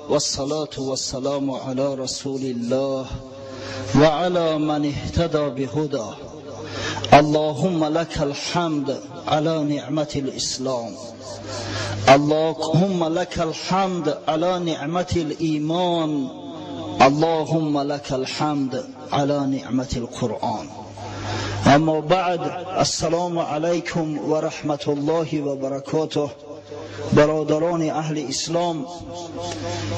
والصلاة والسلام على رسول الله وعلى من اهتدى بهداه. اللهم لك الحمد على نعمة الإسلام، اللهم لك الحمد على نعمة الإيمان، اللهم لك الحمد على نعمة القرآن. اما بعد، السلام علیکم و رحمت الله و برکاته. برادران اهل اسلام،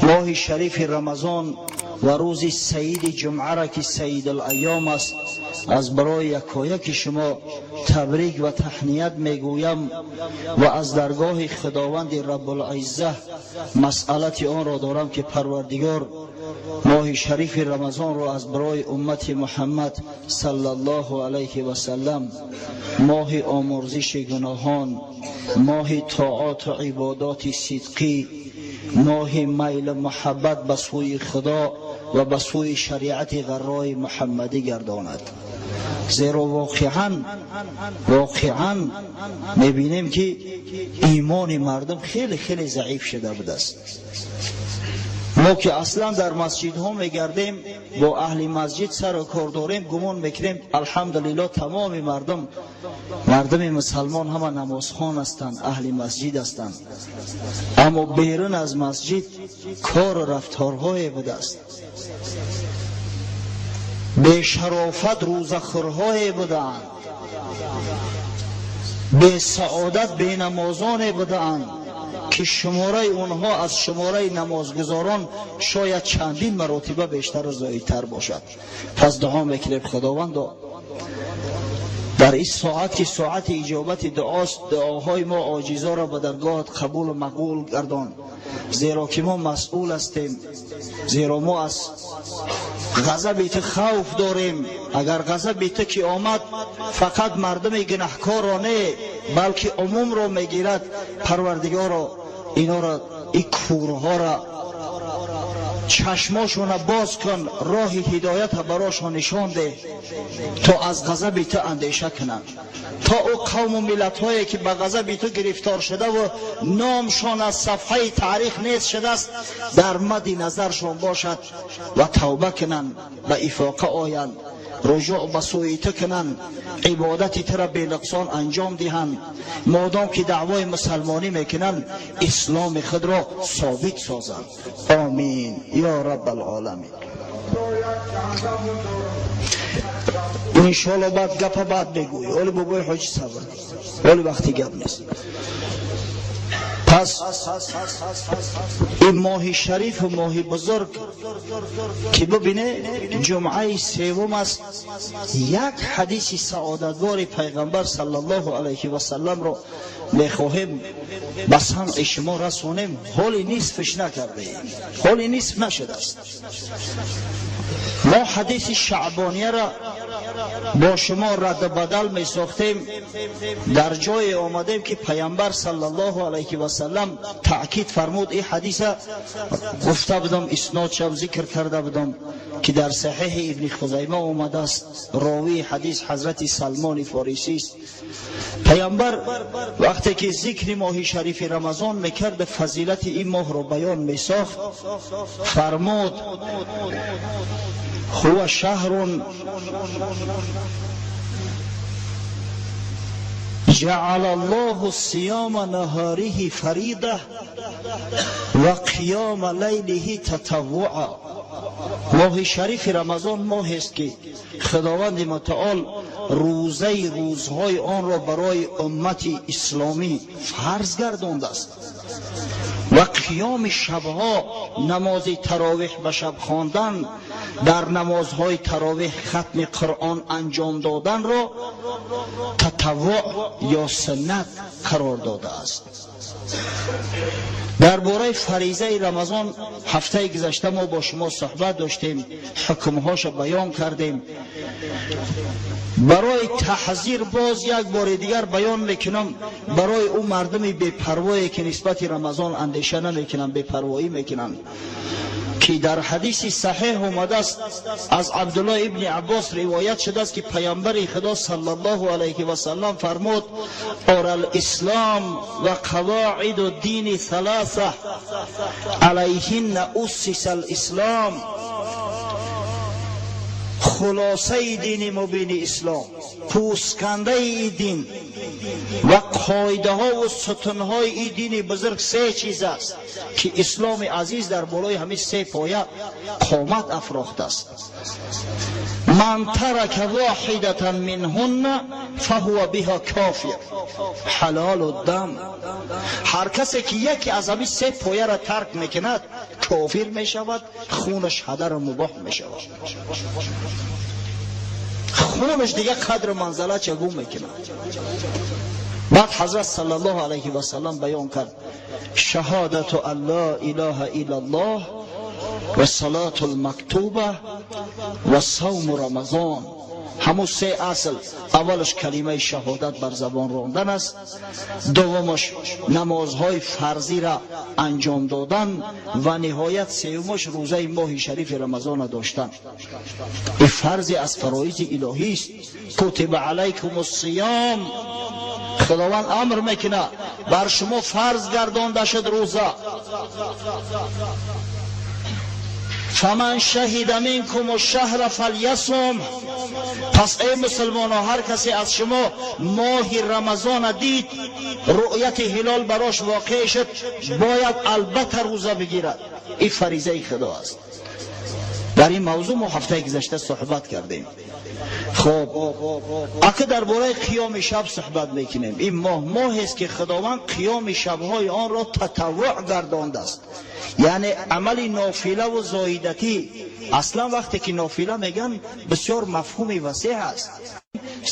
ماه شریف رمضان و روز سعید جمعه را که سعید الایام است، از برای یکایک شما تبریک و تهنیت میگویم و از درگاه خداوند رب العزه مسئلت آن را دارم که پروردگار ماه شریف رمضان را از برای امت محمد صلی الله علیه و سلم ماه آمرزش گناهان، ماه طاعات و عبادات صدقی، ماه میل محبت به سوی خدا و به سوی شریعت غرای محمدی گرداند. زیرا واقعا میبینیم که ایمان مردم خیلی خیلی ضعیف شده بوده است. ما که اصلا در مسجد ها میگردیم، با اهل مسجد سر و کار داریم، گمان میکنیم الحمدلله تمام مردم مسلمان همه نمازخوان هستند، اهل مسجد هستند، اما بیرون از مسجد کار و رفتارهای بوده است، بشرافت روزخورهای بودند، به سعادت بینمازان بودند که شماره اونها از شماره نمازگزاران شاید چندین مراتبه بیشتر و زایدتر باشد. پس دعا میکنیم خداوند در این ساعت که ساعت اجابت دعاست، دعاهای ما عاجزا را به درگاهت قبول و مقبول گردان، زیرا که ما مسئول هستیم، زیرا ما از غضب تو خوف داریم. اگر غضب تو که آمد، فقط مردم گناهکار را نه، بلکه عموم را میگیرد. پروردگارا، اینا را، این کورها را چشماشون باز کن، راه هدایت براشون نشان ده تا از غضب تو اندیشه کنند، تا او قوم و ملت هایی که به غضب تو گرفتار شده و نامشان از صفحه تاریخ نیست شده است، در مد نظرشان باشد و توبه کنند، به افاقه آیند، رجوع به سوی تو کنند، عبادت تو را بی انجام دهند. مادام که دعوای مسلمانی میکنند، اسلام خود را ثابت سازند. آمین یا رب العالمین. انشالله بعد گپ بعد بگوی. ولی بابای حاجی صبر، ولی وقتی گپ نیست. پس این ماه شریف و ماه بزرگ که ببینه جمعه سوم است، یک حدیث سعادتبار پیغمبر صلی الله علیه و سلم رو میخواهیم به سمع شما رسونیم. حالی نصفش نکرده ایم، حالی نصف نشده است. ما حدیث شعبانیه را با شما رد بدل می ساختیم. در جای آمدیم که پیامبر صلی الله علیه و سلم تأکید فرمود. این حدیث گفته بودم، اسنادشم ذکر کرده بودم که در صحیح ابن خزیمه آمده است. راوی حدیث حضرت سلمان فارسی است. پیامبر وقتی که ذکر ماه شریف رمضان میکرد، فضیلت این ماه را بیان میساخت، فرمود: هو شهر جعل الله صيام نهاره فريضة و قیام لیله تطوعا. ماه شریف رمضان ماه است که خداوند متعال روزه روزهای آن را برای امت اسلامی فرض گردانده است و قیام شبها، نماز تراویح به شب خواندن، در نمازهای تراویح ختم قرآن انجام دادن را تطوع یا سنت قرار داده است. درباره فریضه رمضان هفته گذشته ما با شما صحبت داشتیم، حکمهاش بیان کردیم. برای تحذیر باز یک بار دیگر بیان میکنم برای او مردم بی‌پروایی که نسبت رمضان اندیشه نمیکنن، بی‌پروایی میکنن. ки дар ҳадиси саҳеҳ омадааст, аз Абдуллоҳ ибни Аббос ривоят шудааст, ки паёмбари Худо саллаллоҳу алайҳи васаллам фармуд: «Арал-ислом ва қавоиду дини салоса алайҳинна уссисал-ислом». Хулосаи дини мубини ислом, пӯскандаи дин ва қоидаҳо ва сутунҳои ин дини бузург се чиз аст, ки исломи азиз дар болои ҳамин се поя қомат афрохтааст. «Ман тарака воҳидатан минҳунна фаҳува биҳа кофир ҳалолу дам». Ҳар касе ки яке аз ҳамин се пояро тарк мекунад, кофир мешавад, хунаш ҳадару мубоҳ мешавад, хунаш дига қадру манзалатша гум мекунад. Баъд ҳазрат саллаллоҳу алайҳи васаллам баён кард: «Шаҳодату ан ла илаҳа иллаллоҳ ва салату лмактуба ва савму Рамазон». Ҳамун се асл: аввалаш калимаи шаҳодат бар забон рондан аст, дуввумаш намозҳои фарзиро анҷом додан ва ниҳоят сеюмаш рӯзаи моҳи шарифи Рамазона доштан. Ин фарзе аз фароизи илоҳист. «Кутиба алайкум ссиём», Худованд амр мекунад, бар шумо фарз гардонда шуд рӯза. «Фаман шаҳида минкум шаҳра фалйасум». Пас эй мусулмоно, ҳар касе аз шумо моҳи Рамазона дид, рӯяти ҳилол барош воқеъ шуд, бояд албатта рӯза бигирад. Ин фаризаи Худо аст. Дар ин мавзӯъ мо ҳафтаи гузашта суҳбат кардем. Хуб, ака, дар бораи қиёми шаб суҳбат мекунем. Ин моҳ моҳест, ки Худованд қиёми шабҳои онро татаввуъ гардондааст, яъне амали нофилаву зоидатӣ. Аслан вақте ки нофила мегӯянд, бисёр мафҳуми васеъ аст.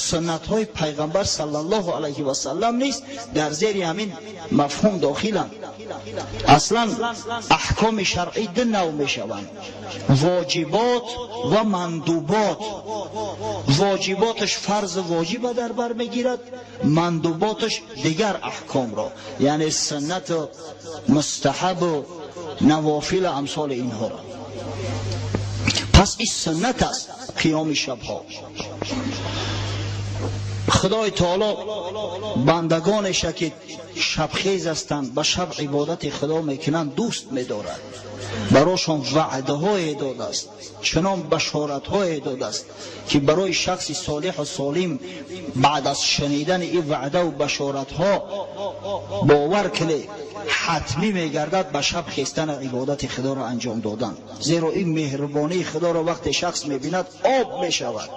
Суннатҳои пайғамбар саллаллоҳу алайҳи васаллам низ дар зери ҳамин мафҳум дохиланд. Аслан аҳкоми шаръӣ ду нав мешаванд: воҷибот ва мандубот. Воҷиботаш фарзу воҷиба дар бар мегирад, мандуботаш дигар аҳкомро, яъне суннату мустаҳабу навофилу амсоли инҳоро. Пас ин суннат аст, қиёми шабҳо. Худои таоло бандагонеша, ки шабхез ҳастанд, ба шаб ибодати Худо мекунанд, дӯст медорад. Барошон ваъдаҳое додааст, чунон башоратҳое додааст, ки барои шахси солиҳу солим баъд аз шунидани ин ваъдаву башоратҳо, бовар кунед, ҳатмӣ мегардад ба шаб хестана, ибодати Худоро анҷом додан, зеро ин меҳрубонии Худоро вақте шахс мебинад, об мешавад.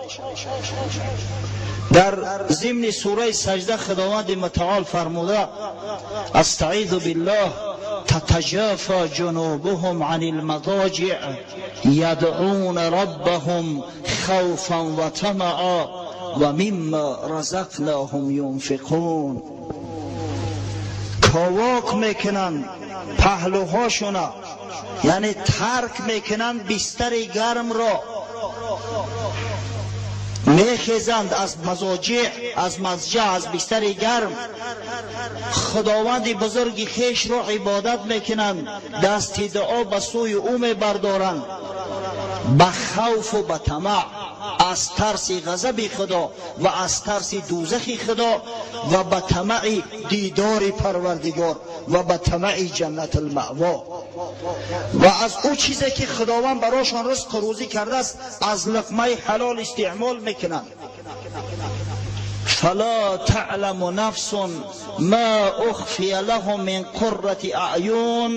Дар зимни сураи Саҷда Худованди мутаол фармуда: «Астаизу биллоҳ, татаҷафа ҷунубуҳум ани лмадоҷиъ ядъуна раббаҳум хавфан ва тамаа ва мимма разақнаҳум юнфиқун». Ковок мекунанд паҳлӯҳошона, яъне тарк мекунанд бистари гармро, мехезанд аз мазоҷиъ, аз мазҷа, аз бистари гарм, Худованди бузурги хешро ибодат мекунанд, дасти дуо ба сӯи ӯ мебардоранд, ба хавфу ба тамаъ, аз тарси ғазаби Худо ва аз тарси дӯзахи Худо ва ба тамаъи дидори Парвардигор ва ба тамаъи ҷаннатулмаъво, ва аз ӯ чизе ки Худованд барошон ризқу рӯзӣ кардааст, аз луқмаи ҳалол истеъмол мекунанд. «Фала таъламу нафсун ма ухфия лаҳум мин қуррати аъюн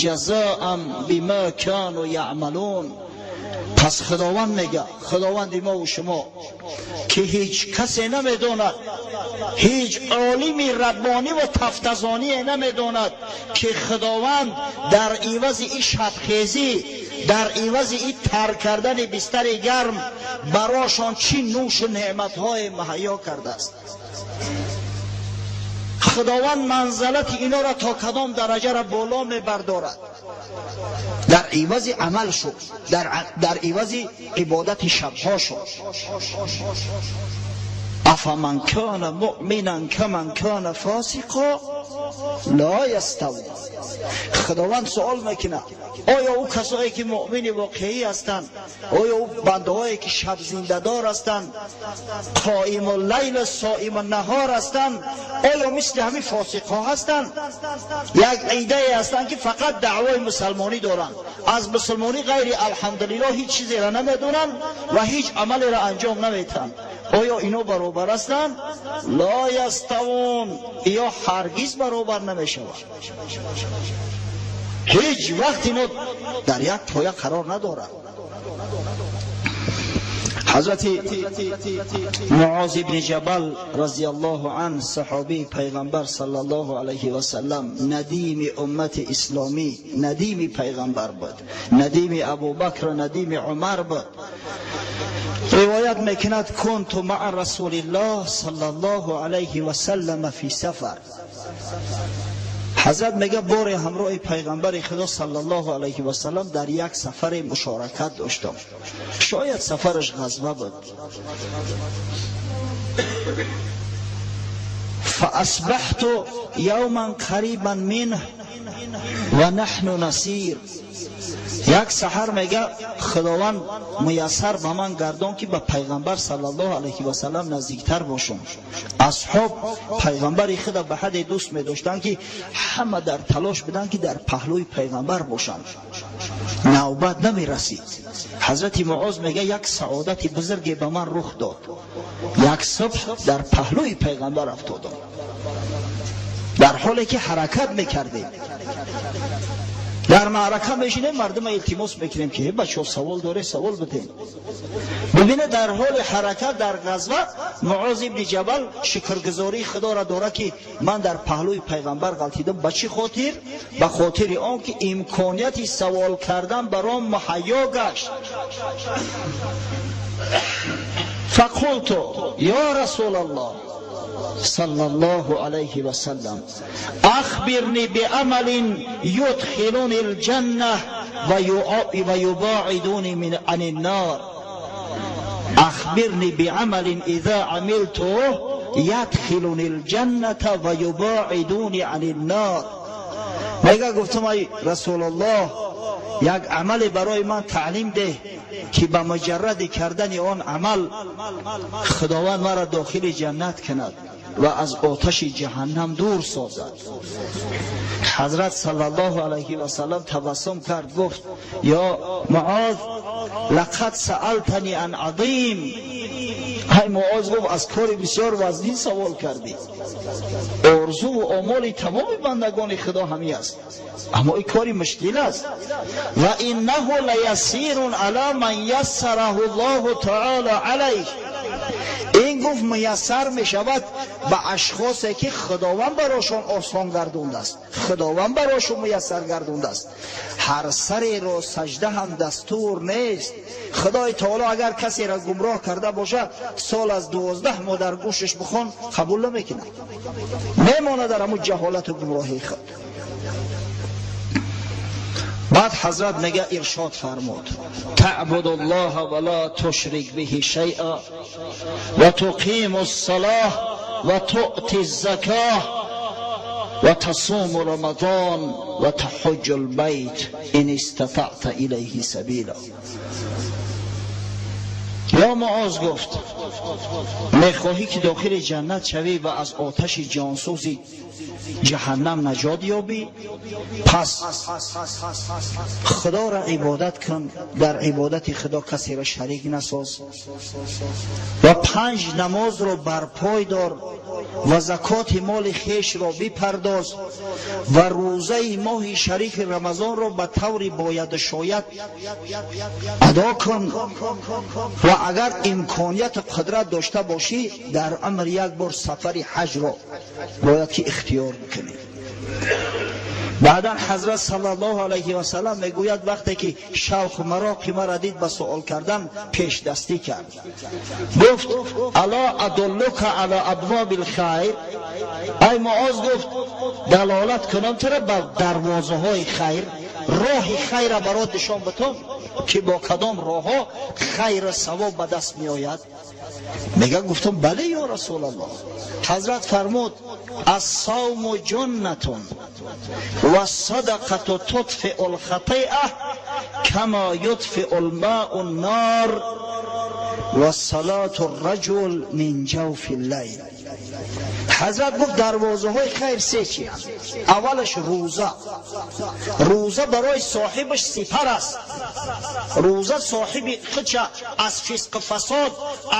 ҷазоан бима кану яъмалун». Пас Худованд мега, Худованди мо шумо, ки ҳеҷ касе намедонад, ҳеҷ олими раббонӣ ва тафтазоние намедонад, ки Худованд дар ивази ин шабхезӣ, дар ивази ин тарк кардани бистари гарм барошон чӣ нӯшу неъматҳое муҳайё кардааст, Худованд манзалати инора то кадом дараҷара боло мебардорад дар ивази амал шуд, дар ивази ибодати шабҳо шуд. أفمن كان مؤمنا كمن كان فاسقا لا يستوون. خداوند سوال میکنه آیا او کسایی که مؤمن واقعی هستند، آیا او بنده که شب زنده دار هستند، قائم اللیل صائم النهار هستند، آیا مثل همین فاسق ها هستند؟ یک عده هستند که فقط دعوای مسلمانی دارند، از مسلمانی غیر الحمدلله هیچ چیزی را نمیدونند و هیچ عملی را انجام نمیدن. آیا اینا برابر هستند؟ لا یستوون. یا هرگز برابر نمیشوند. هیچ وقت اینا در یک پایه قرار ندارند. حضرت معاذ بن جبل رضی الله عنه، صحابی پیغمبر صلی الله علیه و سلم، ندیم امت اسلامی، ندیم پیغمبر بود، ندیم ابوبکر، ندیم عمر بود، روایت میکند كنت مع رسول الله صلی الله علیه و سلم فی سفر. حضرت میگه بار همراه پیغمبر خدا صلی الله علیه و سلم در یک سفر مشارکت داشتم، شاید سفرش غزوه بود. فاصبحت یوما قریبا منه و نحن نسیر. یک سحر میگه خداوند میسر به من گردان که به پیغمبر صلی الله علیه و سلم نزدیکتر باشم. اصحاب پیغمبر خدا به حد دوست میداشتند که همه در تلاش بودند که در پهلوی پیغمبر باشند، نوبت نمیرسید. حضرت معاذ میگه یک سعادت بزرگی به من رخ داد، یک صبح در پهلوی پیغمبر افتادم در حالی که حرکت میکردیم. در معرکه میشینیم، مردم التماس میکنیم که بچه سوال داره سوال بدیم. ببینه در حال حرکت در غزوه معاذ ابن جبل شکرگزاری خدا را داره که من در پهلوی پیغمبر غلطیدم. به چی خاطر؟ به خاطر آن که امکانیت سوال کردن برام مهیا گشت. فقلت یا رسول الله صلى الله عليه وسلم أخبرني بعمل يدخلني الجنة ويباعدني من عن النار. أخبرني بعمل إذا عملته يدخلني الجنة ويباعدني عن النار. میگه گفتم ای رسول الله یک عمل برای من تعلیم ده که به مجرد کردن آن عمل خداوند مرا داخل جنت کند و از آتش جهنم دور سازد. حضرت صلی الله علیه و سلم تبسم کرد، گفت یا معاذ لقد سألتنی عن عظیم. ای معاذ، گفت از کار بسیار وزنین سوال کردی. آرزو و آمال تمام بندگان خدا همی است، اما این کاری مشکل است. و انه لیسیر علی من یسره الله تعالی علیه. این گفت میسر میشود به اشخاصی که خداوند براشون آسان گردونده است، خداوند براشون میسر گردونده است. هر سری را سجده هم دستور نیست. خدای تعالی اگر کسی را گمراه کرده باشه سال از 12 ماه در گوشش بخوان قبول نمیکنه، میمانه در همون جهالت و گمراهی خود. بعد حضرت میگه ارشاد فرمود تعبد الله ولا تشرک به شیئا و تقیم الصلاة و تؤتی الزکاة و تصوم رمضان و تحج البیت ان استطعت الیه سبیلا. یا معاذ گفت میخواهی که داخل جنت شوی و از آتش جانسوزی جهنم نجات یابی، پس خدا را عبادت کن، در عبادت خدا کسی را شریک نساز و 5 نماز را برپای دار و زکات مال خویش را بپرداز و روزه ماه شریف رمضان را به طور باید شاید ادا کن و اگر امکانیت قدرت داشته باشی در عمر یک بار سفر حج را باید که اختیار بکنی. بعدا حضرت صلی الله علیه و سلم میگوید وقتی که شوق مراق مرا دید به سوال کردن پیش دستی کرد، گفت الا ادلک علی ابواب الخیر. ای معاذ، گفت دلالت کنم تو را به دروازه های خیر، راه خیر را برات نشان بدم. ки бо кадом роҳҳо хайр савоб ба даст меояд? Мега, гуфтам: бале, ё Расулаллоҳ. Ҳазрат фармуд: الصوم جنة والصدقة تطفئ الخطيئة كما يطفئ الماء النار وصلاة الرجل من جوف الليل. Ҳазрат гуфт: дарвозаҳои хайр се чиянд. Аввалаш рӯза. Рӯза барои соҳибаш сипар аст. Рӯза соҳиби худша аз фисқу фасод,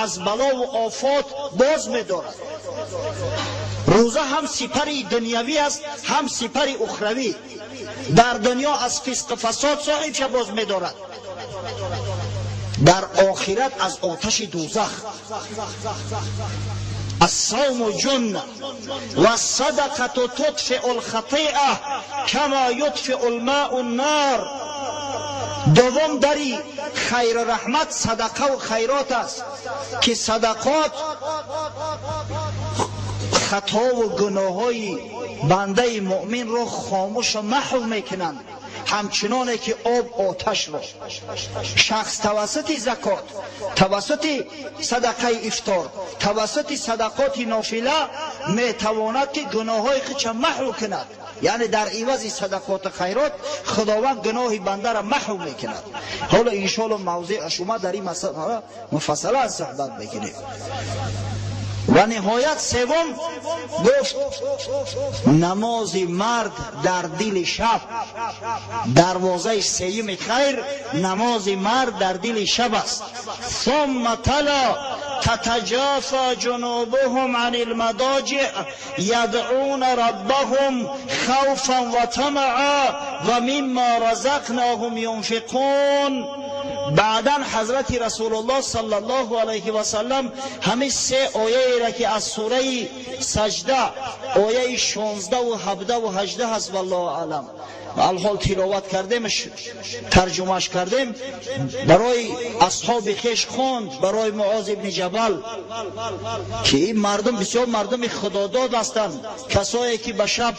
аз балову офот боз медорад. Рӯза ҳам сипари дунявӣ аст, ҳам сипари ухравӣ. Дар дунё аз фисқу фасод соҳибша боз медорад, дар охират аз оташи дӯзах. الصوم جنة والصدقة تطفئ الخطيئة كما يطفئ الماء النار. دوم دری خیر رحمت صدقه و خیرات است که صدقات خطا و گناههای بنده مؤمن را خاموش و محو میکنند، ҳамчуноне ки об оташро. Шахс тавассути закот, тавассути садақаи ифтор, тавассути садақоти нофила метавонад ки гуноҳҳои худша маҳв кунад. Яъне дар ивази садақоту хайрот Худованд гуноҳи бандаро маҳв мекунад. Ҳоло, иншоалло, мавзеъаш омад, дар ин масъала муфассала суҳбат мекунем. Ва ниҳоят севум гуфт: намози мард дар дили шаб. Дарвозаи сеюми хайр намози мард дар дили шаб аст. ثم تلا: تتجافى جنوبهم عن المضاجع يدعون ربهم خوفا وطمعا ومما رزقناهم ينفقون. بعدا حضرت رسول الله صلى الله علیه و سلم همین سه آیه را که از سوره سجده، آیه 16 و 17 و 18 هست، والله اعلم، الحال تلاوت کردیم، ترجمهش کردیم، برای اصحاب خویش خوند، برای معاذ ابن جبل، که این مردم بسیار مردم خداداد هستند، کسایی که به شب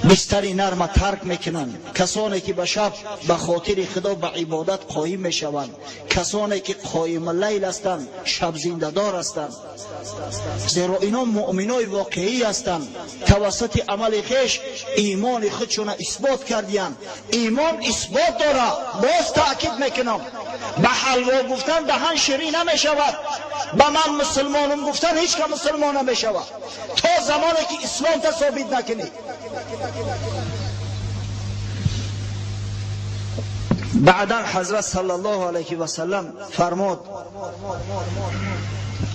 بستری نرم ترک میکنند، کسانی که به شب به خاطر خدا به عبادت قایم میشوند، کسانی که قایم لیل هستند، شب زنده‌دار هستند، زیرا اینا مؤمنای واقعی هستند. توسط عمل خویش ایمان خودشون اثبات کردیان. ایمان اثبات داره. باز تاکید میکنم، به حلوا گفتن دهن شیرین نمیشود، به من مسلمانم گفتن هیچ که مسلمان نمیشود تا زمانی که اسلام تا ثابت نکنی. بعدا حضرت صلی الله علیه و سلم فرمود: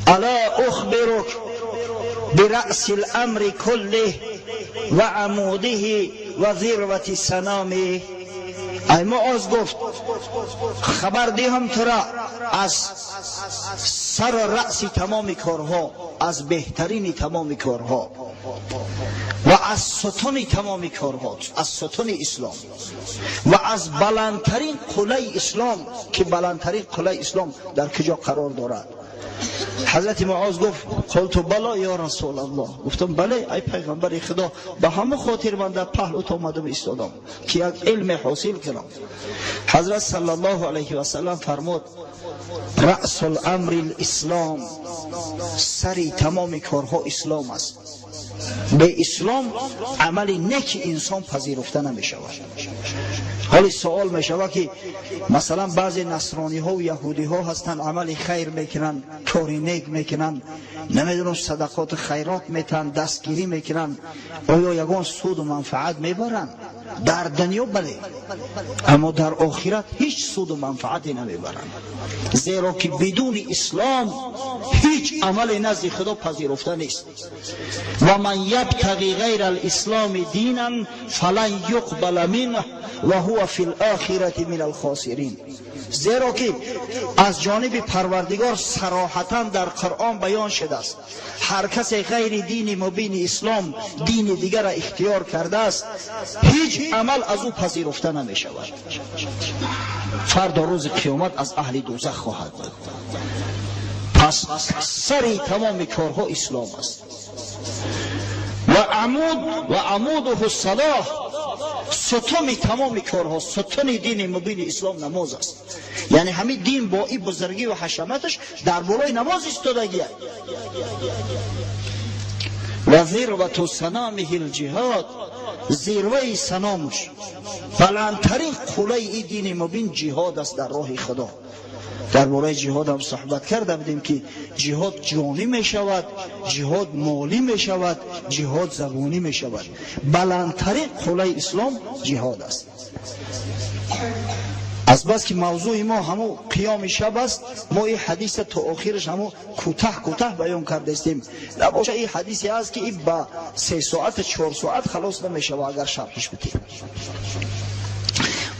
الا اخبرك برأس الامر كله وعموده وذروة سنامه؟ ای معاذ، گفت، خبر دیهم تو را از سر رأس تمام کارها، از بهترین تمام کارها و از ستون تمام کارها، از ستون اسلام و از بلندترین قله اسلام، که بلندترین قله اسلام در کجا قرار دارد؟ حضرت معاذ گفت: قلت بلى یا رسول الله. گفتم: بله ای پیغمبر خدا، به همه خاطر من در پهلوت آمدم ایستادم که یک علم حاصل کنم. حضرت صلی الله علیه و سلم فرمود: رأس الامر الاسلام. سری تمام کارها اسلام است. به اسلام عمل نیک انسان پذیرفته نمی شود. حالی سوال می شود که مثلا بعضی نصرانی ها و یهودی ها هستند، عمل خیر میکنن، کاری نیک میکنن، نمیدونم، صدقات خیرات میتن، دستگیری میکنن، آیا یگان سود و منفعت میبرن؟ در دنیا بله، اما در آخرت هیچ سود و منفعتی نمیبرند، زیرا که بدون اسلام هیچ عمل نزد خدا پذیرفته نیست. ومن يبتغ غير الاسلام دينا فلن يقبل منه وهو في الاخرة من الخاسرين. زیرا که از جانب پروردگار صراحتا در قرآن بیان شده است، هر کسی غیر دین مبین اسلام دین دیگر را اختیار کرده است، هیچ عمل از او پذیرفته نمی شود. فردا روز قیامت از اهل دوزخ خواهد بود. پس سری تمام کارها اسلام است. وعموده الصلاة. ستون تمام کارها، ستون دین مبین اسلام نماز است. یعنی همین دین با این بزرگی و حشمتش در بالای نماز ایستادگیه. و ذروة سنامه الجهاد، ذروه سنامش، بلندترین قله این دین مبین جهاد است در راه خدا. در باره جهاد هم صحبت کرده بودیم که جهاد جانی می شود، جهاد مالی می شود، جهاد زبانی می شود. بلندترین قله اسلام جهاد است. از بس که موضوع ما همو قیام شب است، ما این حدیث تا آخرش همو کوتاه کوتاه بیان کرده استیم. نباشه این حدیثی است که این با 3 ساعت 4 ساعت خلاص نمیشه اگر شرحش بدیم.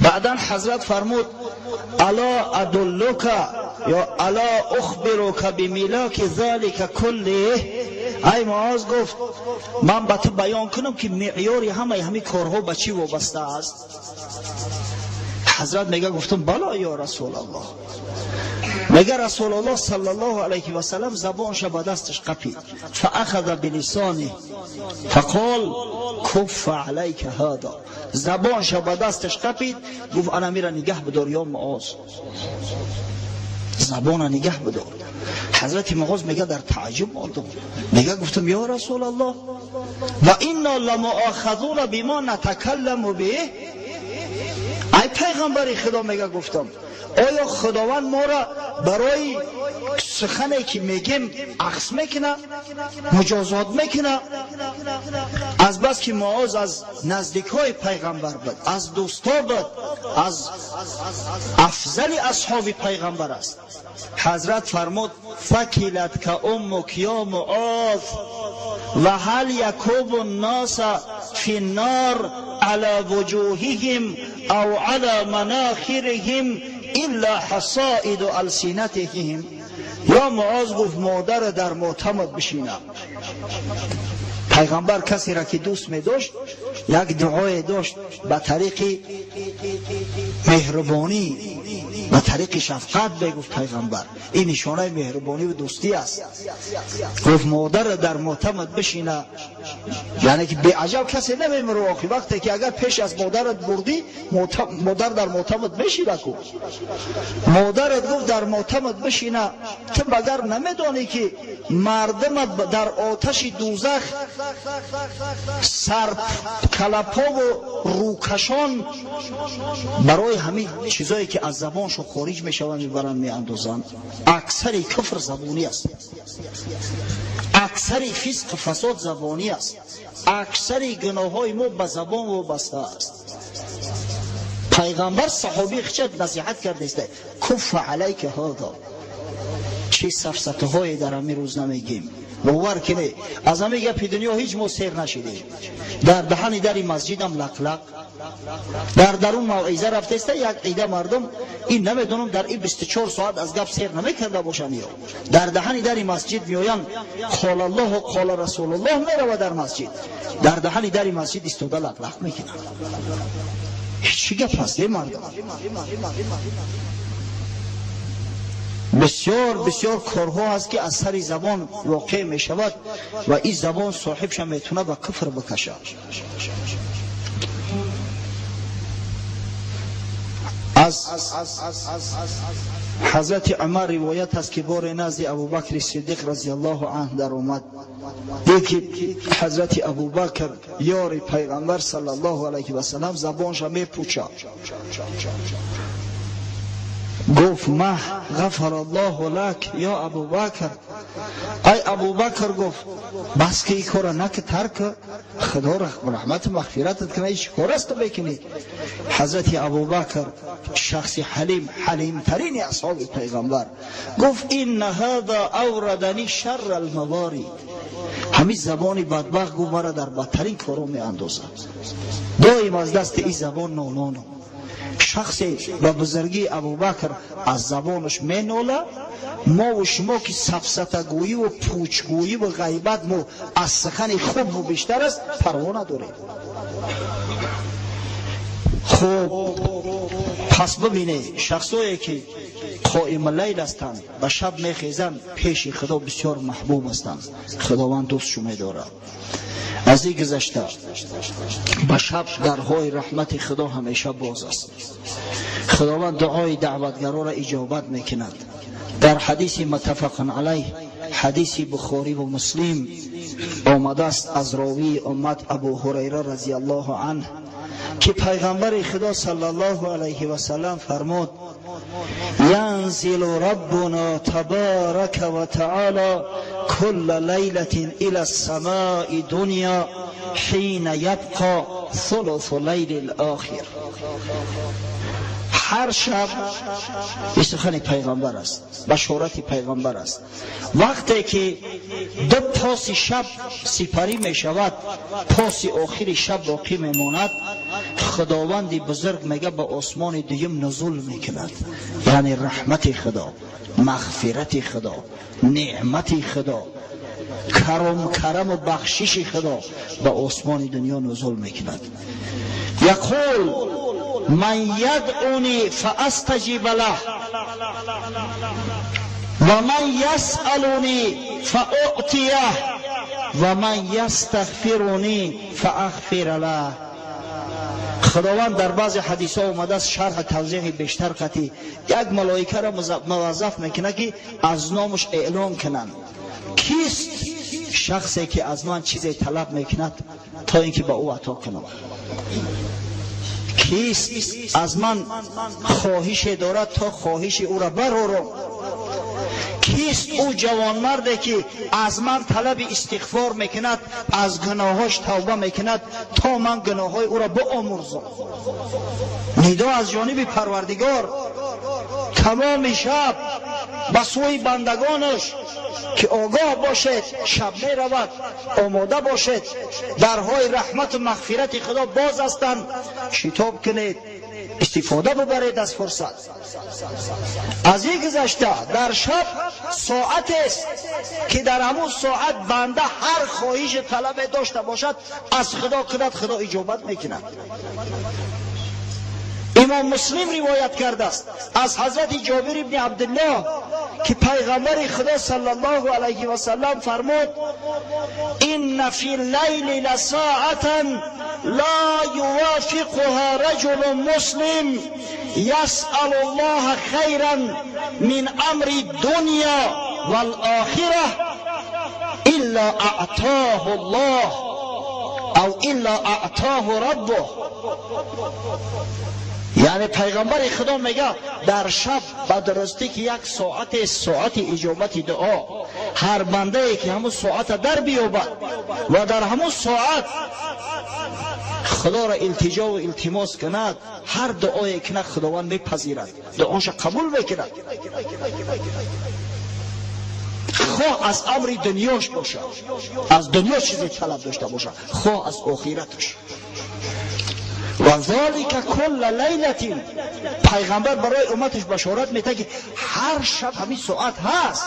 بعدا حضرت فرمود الا ادلک یا الا اخبرک بملاک ذلک کله. ای معاذ گفت من به تو بیان کنم که معیار همه کارها به چی وابسته است. حضرت میگه گفتم بلا یا رسول الله. میگه رسول الله صلی الله علیه و سلم زبانش به دستش قپید، فاخذ بلسانه فقال کف علیک هذا. زبانش به دستش قپید، گفت انا میره نگه بدار یا معاذ، زبان نگه بدار. حضرت معاذ میگه در تعجب ماندم، میگه گفتم یا رسول الله و انا لمؤاخذون بما نتکلم به. ای پیغمبر خدا، میگه گفتم آیا خداوند ما را برای سخنی که میگیم عکس میکنه، مجازات میکنه؟ از بس که معاذ از نزدیکای پیغمبر بود، از دوستا بود، از افضل اصحاب پیغمبر است. حضرت فرمود ثکلت که امک یا معاذ و هل یکوب الناس فی النار علی وجوههم او علی مناخرهم الا حصائد السنتهم. یا معاذ گفت مادر در ماتمت بشینه. پیغمبر کسی را که دوست می داشت یک دعای داشت به طریق مهربانی، به طریق شفقت بگفت پیغمبر. این نشانه مهربانی و دوستی است. گفت مادر در ماتمت بشینه، یعنی که به عجب کسی نمیمره. آخی وقتی که اگر پیش از مادرت بردی، مادر در ماتمت بشینه. کو مادرت گفت در ماتمت بشینه، تو مگر نمیدانی که مردم در آتش دوزخ سر کلپا و روکشان برای همین چیزایی که از زبانشون خارج میشوند میبرند میاندازند. اکثر کفر زبانی است، اکثر فسق فساد زبانی است، اکثر گناههای ما به زبان وابسته است. پیغمبر صحابی خود نصیحت کرده است کف علیک هذا. چه سفسطه های در همین روز نمیگیم، باور کنه از همه گپ دنیا هیچ ما سیر نشدیم. در دهن در مسجدم لق لق، در درون موعظه رفته است یک عده مردم، این نمیدونم در این 24 ساعت از گپ سیر نمیکرده باشن. یا در دهن در مسجد میآیند قال الله و قال رسول الله میرود در مسجد، در دهن در مسجد ایستاده لق لق میکنن. چی گپ هست ای مردم؟ بسیار بسیار کارها هست که از سر زبان واقع می شود و این زبان صاحبش میتونه به کفر بکشه. از حضرت عمر روایت است که بار نزد ابوبکر صدیق رضی الله عنه در اومد، دید که حضرت ابوبکر یار پیغمبر صلی الله علیه و سلم زبانش میپوچد. گفت مه غفر الله لک یا ابوبکر. ای ابوبکر گفت بس که این کار نکه، ترک خدا رحمت و مغفرتت کنه، این کار است بکنی. حضرت ابوبکر شخص حلیم، حلیم ترین اصحاب پیغمبر، گفت این هذا اوردنی شر الموارد. همین زبان بدبخت گفت مرا در بدترین کارا می اندازد، دائم از دست این زبان نالانم. شخصی به بزرگی ابوبکر از زبانش مینوله، ما و شما که سفسطه گویی و پوچگویی و غیبت ما از سخن خوب و بیشتر است پروا نداریم. خب پس ببینه شخصایی که قائم اللیل هستند و شب میخیزند پیش خدا بسیار محبوب هستند، خداوند دوستشون میدارد. Аз ин гузашта ба шаб дарҳои раҳмати Худо ҳамеша боз аст. Худованд дуои даъватгароро иҷобат мекунад. Дар ҳадиси муттафақун алайҳ, ҳадиси Бухорӣ ва Муслим омадааст аз ровии уммат Абу Ҳурайра разияллоҳу анҳ, ки пайғамбари Худо саллаллоҳу алайҳи васаллам фармуд: янзилу раббуна табарака ва таъала кулла лайлатин ила ссамаи дуня ҳина ябқа сулусу лайлил охир. Ҳар шаб, ин сухани пайғамбар аст, башорати пайғамбар аст, вақте ки ду поси шаб сипарӣ мешавад, поси охири шаб боқӣ мемонад, Худованди бузург мега ба осмони дуюм нузул мекунад. Яъне раҳмати Худо, мағфирати Худо, неъмати Худо, караму бахшиши Худо ба осмони дунё нузул мекунад. Яқул: ман ядъуни фаастаҷиба лаҳ ва ман ясъалуни фауътияҳ ва ман ястағфируни фаағфира лаҳ. Худованд дар баъзе ҳадисҳо омадааст, шарҳ тавзеҳи бештар қатӣ, як малоикаро муваззаф мекунад, ки аз номаш эълон кунанд: кист шахсе ки аз ман чизе талаб мекунад, то ин ки ба ӯ ато кунам? Кист аз ман хоҳише дорад, то хоҳиши ӯро барорам? Кист ӯ ҷавонмарде ки аз ман талаби истиғфор мекунад, аз гуноҳош тавба мекунад, то ман гуноҳҳои ӯро биомӯрзам? Нидо аз ҷониби Парвардигор тамоми шаб ба сӯи бандагонаш, ки огоҳ бошед, шаб меравад, омода бошед, дарҳои раҳмату мағфирати Худо боз ҳастанд, шитоб кунед, истифода бубаред аз фурсат. Аз ин гузашта дар шаб соатест, ки дар ҳамун соат банда ҳар хоҳиши талабе дошта бошад, аз Худо кунад, Худо иҷобат мекунад. Имом Муслим ривоят кардааст аз ҳазрати Ҷобир ибни Абдуллоҳ, ки пайғамбари Худо саллаллоҳу алайҳи васаллам фармуд: инна фи лайли ласаатан ла ювофиқуҳа раҷулун муслим ясъалу ллоҳа хайран мин амри дуня валохира илла аътоҳу ллоҳ ав илла аътоҳу раббуҳ. Яъне пайғамбари Худо мега, дар шаб ба дурустӣ ки як соате, соати иҷобати дуо, ҳар бандае ки ҳамун соата дар биёбад ва дар ҳамун соат Худоро илтиҷову илтимос кунад, ҳар дуое кунад, Худованд мепазирад, дуоша қабул мекунад, хоҳ аз амри дунёш бошад, аз дунё чизе талаб дошта бошад, хоҳ аз охираташ. Ва залика кулла лайлатин. Пайғамбар барои умматаш башорат метаҳад, ки ҳар шаб ҳамин соат ҳаст.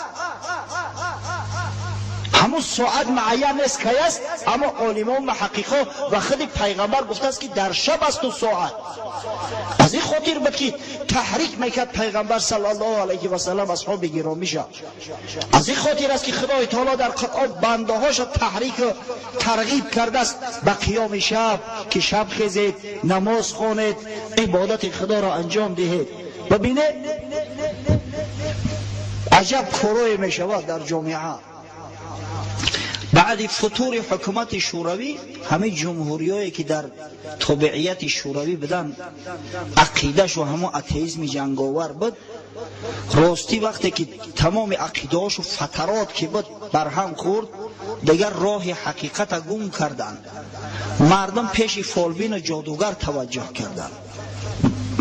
Ҳамун соат муайян нест, кай аст, аммо олимон, муҳаққиқо ва худи пайғамбар гуфтааст, ки дар шаб асту соат. Аз ин хотир буд, ки таҳрик мекард пайғамбар саллаллоҳу алайҳи васаллам асҳоби гиромиша. Аз ин хотир аст, ки Худои таоло дар Қуръон бандаҳоша таҳрику тарғиб кардааст ба қиёми шаб, ки шаб хезед, намоз хонед, ибодати Худоро анҷом диҳед. Бибинед, аҷаб корое мешавад дар ҷомеа. Баъди футури ҳукумати Шӯравӣ, ҳамин ҷумҳуриҳое ки дар тобеияти Шӯравӣ буданд, ақидашу ҳамон атеизми ҷанговар буд. Ростӣ, вақте ки тамоми ақидаҳошу фатарот ки буд барҳам хӯрд, дигар роҳи ҳақиқата гум карданд. Мардум пеши фолбину ҷодугар таваҷҷӯҳ карданд.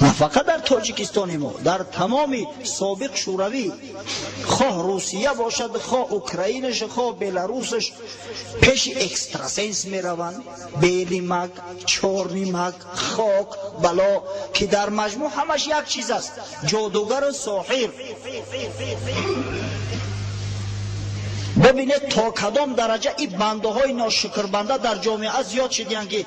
На фақат дар Тоҷикистони мо, дар тамоми собиқ Шӯравӣ, хоҳ Русия бошад, хоҳ Украинаш, хоҳ Беларусаш, пеши экстрасенс мераванд, белый маг, чёрный маг, хок, бало, ки дар маҷмӯъ ҳамаш як чиз аст: ҷодугару соҳир. Бибинед, то кадом дараҷа ин бандаҳои ношукрбанда дар ҷомеа зиёд шудиянд, ки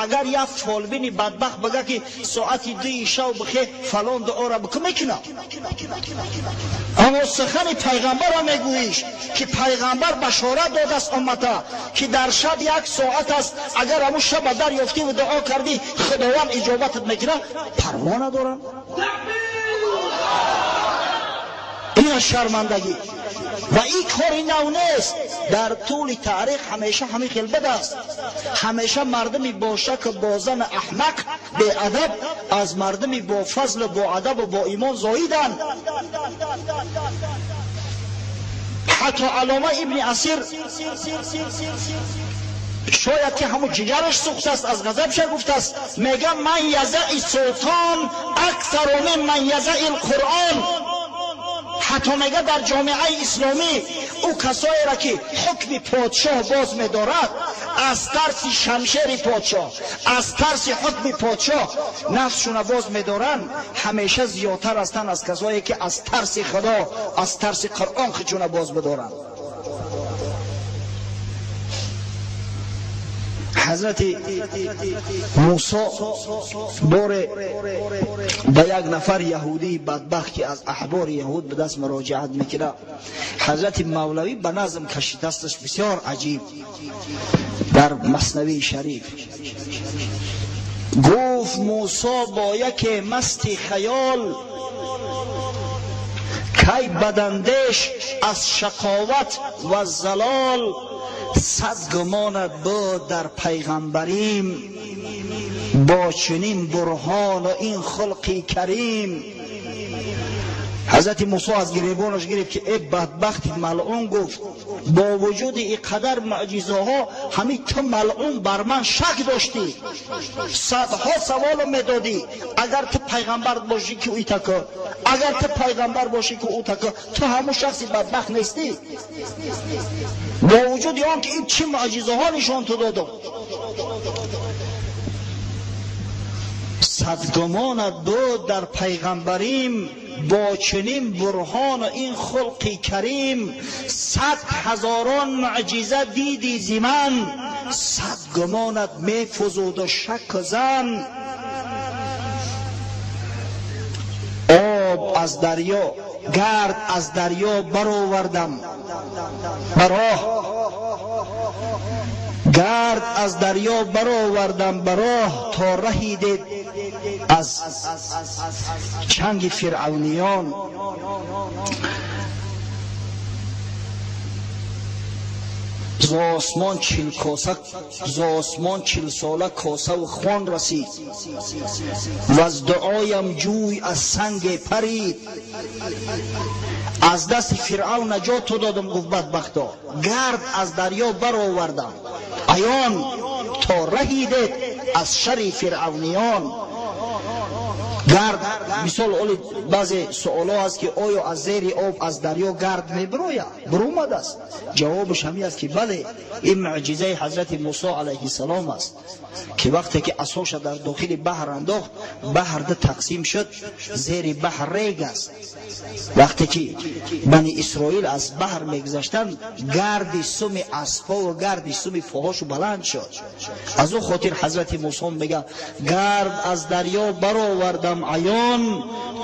агар як фолбини бадбахт бага, ки соати 2 шав бихе, фалон дуоро бикун, мекунам. Аммо сухани пайғамбарро мегӯиш, ки пайғамбар башорат додааст уммата, ки дар шаб як соат аст, агар ҳамун шаба дарёфтиву дуо кардӣ, Худованд иҷобатат мекунад, парво надорам. Ин аз шармандагӣ ва ин кори нав нест. Дар тӯли таърих ҳамеша ҳамин хел бад аст. Ҳамеша мардуми бошаку бозану аҳмақ, беадаб аз мардуми бофазлу боадабу боимон зоиданд. Ҳатто Аллома Ибни Асир, шояд ки ҳамун ҷигараш сӯхтааст, аз ғазабша гуфтааст, мегӯям: ман язаи султон аксару мин ман язаи лқуръон. Ҳатто мега, дар ҷомеаи исломӣ ӯ касоеро, ки ҳукми подшоҳ боз медорад, аз тарси шамшери подшоҳ, аз тарси ҳукми подшоҳ нафсшуна боз медоранд, ҳамеша зиёдтар ҳастанд аз касое, ки аз тарси Худо, аз тарси Қуръон худшуна боз бидоранд. Ҳазрати Мусо боре ба як нафар яҳудии бадбахт, ки аз аҳбори яҳуд ба даст, муроҷиат мекунад. Ҳазрати Мавлавӣ ба назм кашидасташ, бисёр аҷиб, дар Маснавии Шариф. Гуфт Мусо бо яке масти хаёл: кай бадандеш аз шақоват ва залол, сад гумонат буд дар пайғамбарим, бо чунин бурҳону ин хулқи карим. Ҳазрати Мусо аз гиребонаш гирифт, ки э бадбахти малъун, гуфт, бо вуҷуди ин қадар мӯъҷизаҳо ҳамин ту малъун бар ман шак доштӣ, садҳо саволо медодӣ: агар ту пайғамбар бошӣ, ки ӯ тако, агар ту пайғамбар бошӣ, ки ӯ тако, ту ҳамун шахси бадбахт нестӣ, бо вуҷуди он ки ин чӣ мӯъҷизаҳо нишон ту додам. Садгумонат буд дар пайғамбарим, бо чунин бурҳону ин хулқи карим, сад ҳазорон мӯъҷиза диди зи ман, сад гумонат мефузуду шакку зан. Об аз дарё, гард аз дарё баровардам ба роҳ, гард аз дарё баровардам ба роҳ, то раҳидед аз чанги фиръавниён. Зосмон 40 коса, зосмон 40 сола косаву хон расид, ваз дуоям ҷӯй аз санге парид. Аз дасти Фиръавн наҷоту додам, гуфт, бадбахто, гард аз дарё баровардам аён, то раҳидед аз шари фиръавниён. Гард, мисол, оли баъзе суолҳо аст, ки оё аз зери об, аз дарё гард мебирояд, биромадааст? Ҷавобаш ҳамин аст, ки бале, ин мӯъҷизаи ҳазрати Мусо алайҳиссалом аст, ки вақте ки асоша дар дохили баҳр андохт, баҳр ду тақсим шуд, зери баҳр рег аст. Вақте ки Бани Исроил аз баҳр мегузаштанд, гарди суми аспову гарди суми поҳошу баланд шуд. Аз он хотир ҳазрати Мусо мега: гард аз дарё баровардам аён,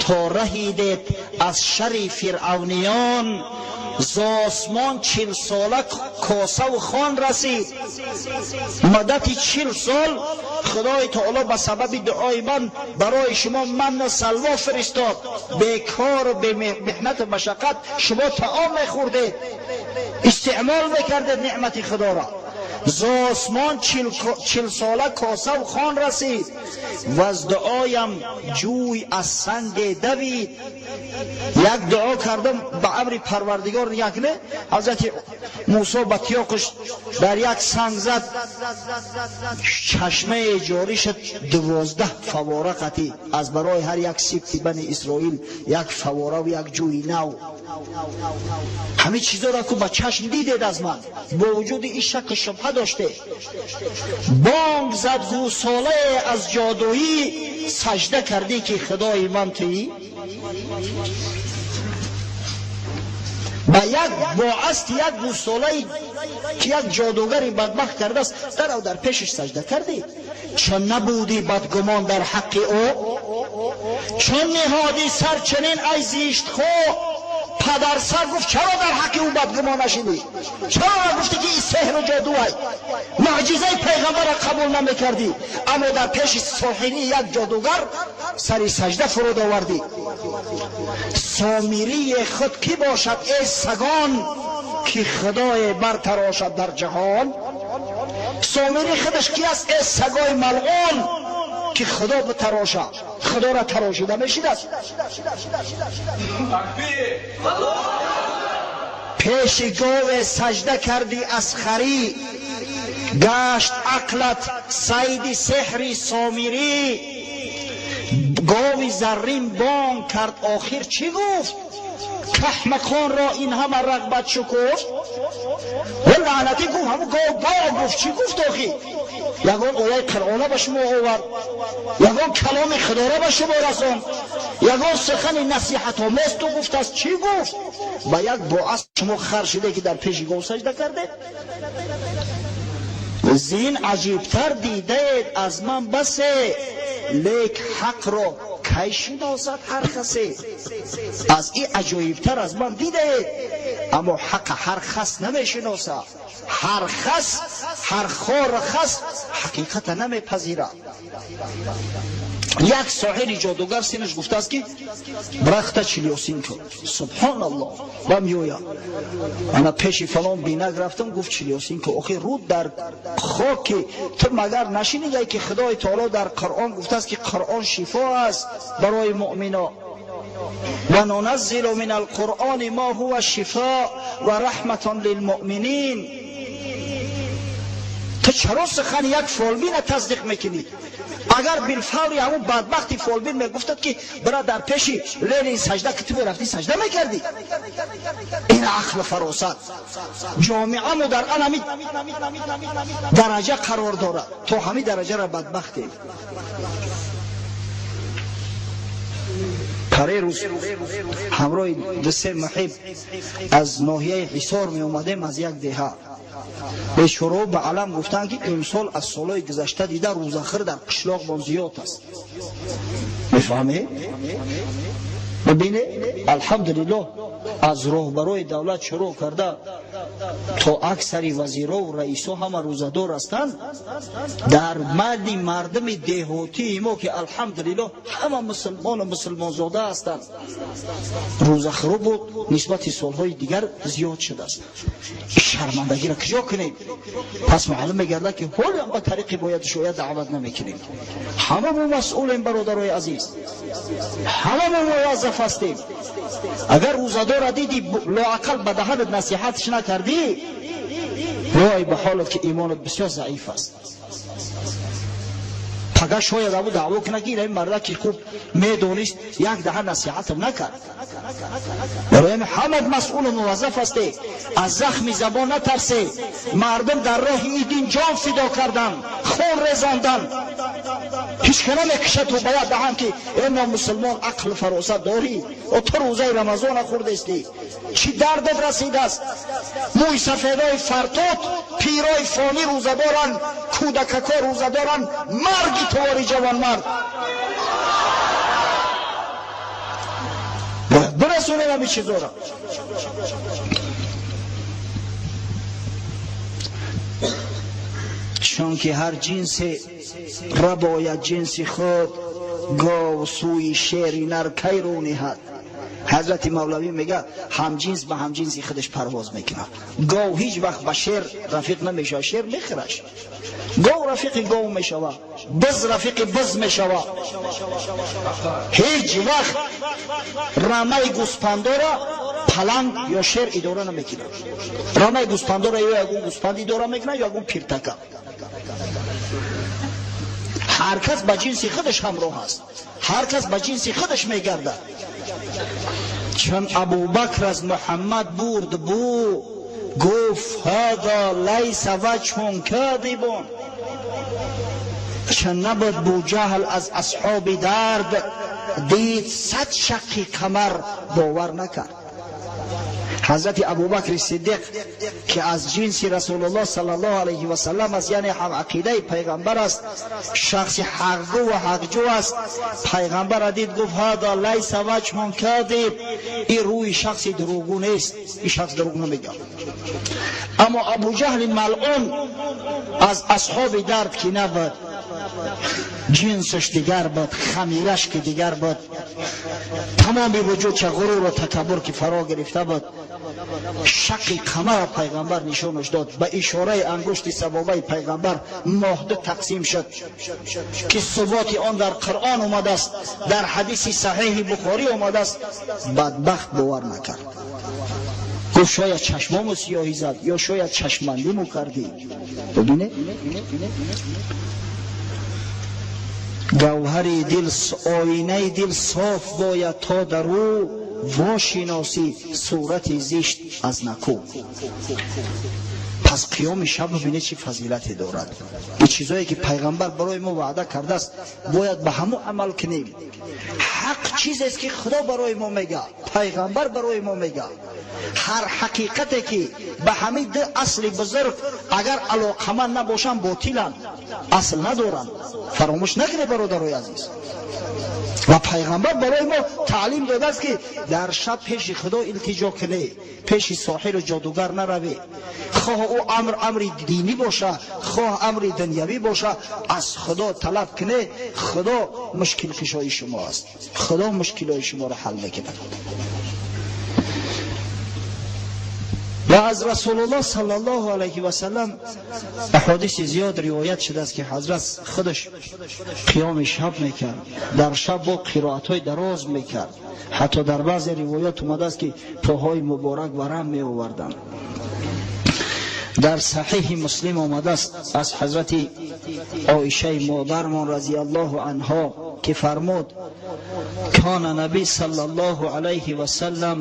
то раҳидед аз шари фиръавниён. Зосмон 40 сола косаву хон расид. Муддати 40 сол Худои Таоло ба сабаби дуои ман барои шумо манну салво фиристод. Бекору бемеҳнату машаққат шумо таом мехӯрдед, истеъмол мекардед неъмати Худоро. Зосмон 40 сола косаву хон расид, ваз дуоям ҷӯй аз санге давид. Як дуо кардам ба амри Парвардигор, як не, ҳазрати Мусо ба тиёқаш дар як санг зад, чашмае ҷорӣ шуд, 12 фавора қатӣ, аз барои ҳар як сибти Бани Исроил як фавораву як ҷӯи нав. Ҳамин чизоро ку ба чашм дидед аз ман, бо вуҷуди ин шакку шубҳа доштед. Бонг зад гӯсолае аз ҷодуӣ: сажда кардӣ, ки Худои ман туӣ. Ба як боаст як гӯсолае ки як ҷодугари бадбахт кардааст, дарав дар пешаш сажда кардӣ. Чун набудӣ бадгумон дар ҳаққи ӯ, чун ниҳодӣ сар чунин ай зиштхо. Падарсар гуфт чаро дар ҳаққи ӯ бадгумон нашидӣ? Чаро нагуфтӣ ки ин сеҳру ҷодуай? Муъҷизаи пайғамбарро қабул намекардӣ, аммо дар пеши соҳирии як ҷодугар сари сажда фуруд овардӣ. Сомирии худ кӣ бошад эй сагон, ки худое бартарошад дар ҷаҳон? Сомирӣ худаш ки аст эй сагои малъун, ки худо битарошад? Худоро тарошида мешидааст. Пеши гове сажда кардӣ аз харӣ, гашт ақлат сайди сеҳри сомирӣ. Гови заррин бонг кард, охир чӣ гуфт? Каҳмақонро ин ҳама рағбат шукуфт. Ва лаънатӣ гуфт, ҳамун гов бонг гуфт, чӣ гуфт охир? Ягон ояи Қуръона ба шумо овард, ягон каломи худоро ба шумо расонд, ягон сухани насиҳатомез ту гуфтааст, чӣ гуфт? Ба як боас шумо хар шуде ки дар пеши гов сажда кардед? Зин аҷибтар дидаед аз ман басе, лек ҳақро кай шиносад ҳар касе? Аз ин аҷоибтар аз ман дидаед, аммо ҳақа ҳар хас намешиносад. Ҳар хас, ҳар хор хас ҳақиқата намепазирад. Як соҳири ҷодугар синаш гуфтааст ки брахта чилёсин кун. Субҳоналлоҳ, ба меояд. Ана пеши фалон бинак рафтам, гуфт чилёсин кун. Охи руд дар хоки ту магар нашинидае ки Худои таоло дар Қуръон гуфтааст ки Қуръон шифо аст барои муъмино? Ва нуназзилу мин алқуръони мо ҳува шифо ва раҳматун лилмуъминин. Ту чаро сухани як фолбина тасдиқ мекунӣ? Агар билфаври ҳамун бадбахти фолбин мегуфтад ки бира дар пеши Ленин сажда ки, ту мерафтӣ сажда мекардӣ? Ин ақлу фаросат ҷомеамо дар ан ҳами дараҷа қарор дорад, то ҳамин дараҷаро бадбахтем. Паре рӯз ҳамроҳи дусе муҳиб аз ноҳияи Ҳисор меомадем, аз як деҳа. Бешуро ба алам гуфтанд ки имсол аз солҳои гузашта дида рӯзахӯр дар қишлоқмон зиёд аст. Мефаҳмед? Бибинед, алҳамдулиллоҳ, аз роҳбарои давлат шурӯъ карда то аксари вазирову раисо ҳама рӯзадор ҳастанд. Дар марди мардуми деҳотии мо ки алҳамдулиллоҳ ҳама мусулмону мусулмонзода ҳастанд, рӯзахӯрӣ буд нисбати солҳои дигар зиёд шудааст. Шармандагиро куҷо кунем? Пас маълум мегардад ки ҳолиам ба тариқи бояд шояд даъват намекунем. Ҳама мо масъулем, бародарои азиз, ҳама мо муваззаф ҳастем. Агар рӯзадора диди, лоақал ба даҳанат насиҳатш накардӣ, вой ба ҳолат ки имонат бисёр заиф аст. Пага шояд абу даъво кунад ки ин марда ки хуб медонист, як даҳа насиҳатам накард. Барои ҳамин ҳама масъулу муваззаф ҳасте. Аз захми забон натарсе. Мардум дар роҳи ин дин ҷон фидо кардан, хун резондан. Ҳеҷ ка намекушад ту ба як даҳан ки э номусулмон, ақлу фаросат дорӣ? О ту рӯзаи рамазона хӯрдестӣ, чӣ дардат расидааст? Мӯи сафедои фартот, пирои фонӣ рӯза доранд, кӯдакако рӯза доранд, марги тувори ҷавонмард. Бояд бирасонем ҳамин чизоро. Чунки ҳар ҷинсе рабояд ҷинси худ, гов сӯи шери нар кай рӯ ниҳад? Ҳазрати Мавлавӣ мегӯяд, ҳамҷинс ба ҳамҷинси худаш парвоз мекунад. Гов ҳеҷ вақт ба шер рафиқ намешавад, шер мехӯраш. Гов рафиқи гов мешавад, биз рафиқи биз мешавад. Ҳеҷ вақт рамаи гӯспандора паланг ё шер идора намекунад. Рамаи гӯспандора ё ягон гӯспанд идора мекунад, ё ягон пиртака. Ҳар кас ба ҷинси худаш ҳамроҳ аст, ҳар кас ба ҷинси худаш мегардад. Чун Абубакр аз Муҳаммад бурд бу, гуфт ҳаза лайса ваҷҳун кадибун. Чун набуд Буҷаҳл аз асҳоби дард, дид 100 шаққи камар бовар накард. Ҳазрати Абубакри Сиддиқ, ки аз ҷинси Расулуллоҳ саллаллоҳу алайҳи васаллам аст, яъне ҳам ақидаи пайғамбар аст, шахси ҳақгӯ ва ҳақҷӯ аст, пайғамбарро дид, гуфт: ҳада лайса ваҷҳун кадиб, ин рӯи шахси дурӯғгӯ нест, ин шахс дурӯғ намегӯяд. Аммо Абуҷаҳли малъун аз асҳоби дард ки набуд, ҷинсаш дигар буд, хамираш ки дигар буд, тамоми вуҷудша ғуруру такаббур ки фаро гирифта буд, шақи қамара пайғамбар нишонаш дод. Ба ишораи ангушти сабобаи пайғамбар моҳ ду тақсим шуд, ки суботи он дар Қуръон омадааст, дар ҳадиси саҳеҳи Бухорӣ омадааст. Бадбахт бовар накард, гуфт: шояд чашмому сиёҳӣ зад ё шояд чашмбандиму кардӣ. Бибинед, гавҳари дил, оинаи дил соф бояд, то дар ӯ вошиносӣ сурати зишт аз накӯ. Пас қиёми шаб, бибинед, чӣ фазилате дорад. Ин чизое ки пайғамбар барои мо ваъда кардааст, бояд ба ҳамон амал кунем. Ҳақ чизест, ки Худо барои мо мега, пайғамбар барои мо мега. Ҳар ҳақиқате ки ба ҳамин ду асли бузург агар алоқаманд набошанд, ботиланд, асл надоранд. Фаромӯш накунед, бародарои азиз. Ва пайғамбар барои мо таълим додааст, ки дар шаб пеши Худо илтиҷо кунӣ, пеши соҳиру ҷодугар наравӣ. Хоҳ ӯ амр амри динӣ боша, хоҳ амри дунявӣ боша, аз Худо талаб кунӣ. Худо мушкилкушои шумо аст, Худо мушкилҳои шуморо ҳал мекунад. Ва аз Расулуллоҳ саллаллоҳу алайҳи васаллам аҳодиси зиёд ривоят шудааст, ки ҳазрат худаш қиёми шаб мекард, дар шаб бо қироатҳои дароз мекард. Ҳатто дар баъзе ривоят омадааст, ки поҳои муборак варам меоварданд. Дар Саҳеҳи Муслим омадааст аз ҳазрати Оишаи модармон разияллоҳу анҳо, ки фармуд: кана наби саллаллоҳу алайҳи васаллам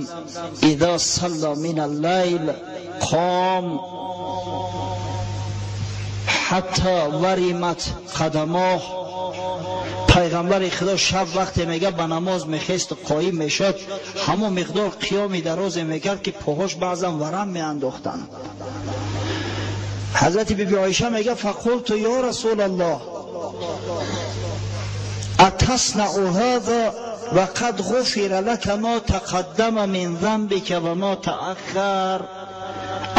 иза салла мин аллайл қом ҳатто варимат қадамоҳ. Пайғамбари Худо шаб вақте мега ба намоз мехесту қоим мешуд, ҳамон миқдор қиёми дарозе мекард, ки поҳош баъзан варам меандохтанд. Ҳазрати биби Оиша мега: фақулту ё Расулаллоҳ, атаснау ҳаза ва қад ғуфира лака мо тақаддама мин занбика ва мо тааххар?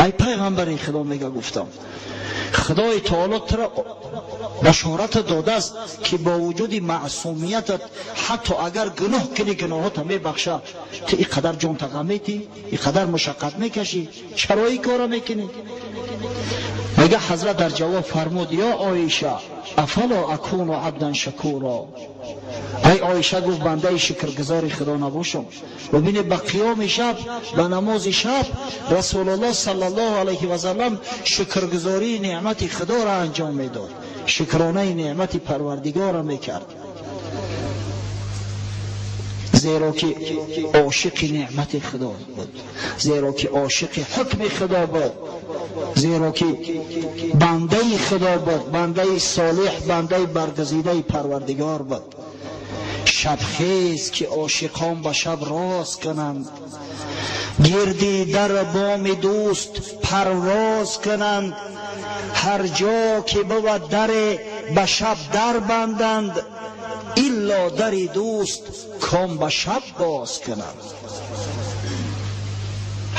Ай пайғамбари Худо, мега, гуфтам: Худои таоло туро башората додааст, ки бо вуҷуди маъсумиятат ҳатто агар гуноҳ кунӣ, гуноҳота мебахшад. Ту ин қадар ҷонтаға метӣ, ин қадар мушаққат мекашӣ, чаро ин кора мекунӣ? Мега, ҳазрат дар ҷавоб фармуд: ё Оиша, афало акуну абдан шакуро? Ай Оиша, гуфт, бандаи шукргузори Худо набошам? Бибинед, ба қиёми шаб, ба намози шаб Расулуллоҳ саллаллоҳу алайҳи васаллам шукргузории неъмати Худоро анҷом медод, шукронаи неъмати Парвардигорро мекард, зеро ки ошиқи неъмати Худо буд, зеро ки ошиқи ҳукми Худо буд, зеро ки бандаи Худо буд, бандаи солеҳ, бандаи баргузидаи Парвардигор буд. Шабхез, ки ошиқон ба шаб роз кунанд, гирди дар боми дӯст парвоз кунанд. Ҳар ҷо ки бувад даре, ба шаб дар банданд, илло дари дӯст, ком ба шаб боз кунанд.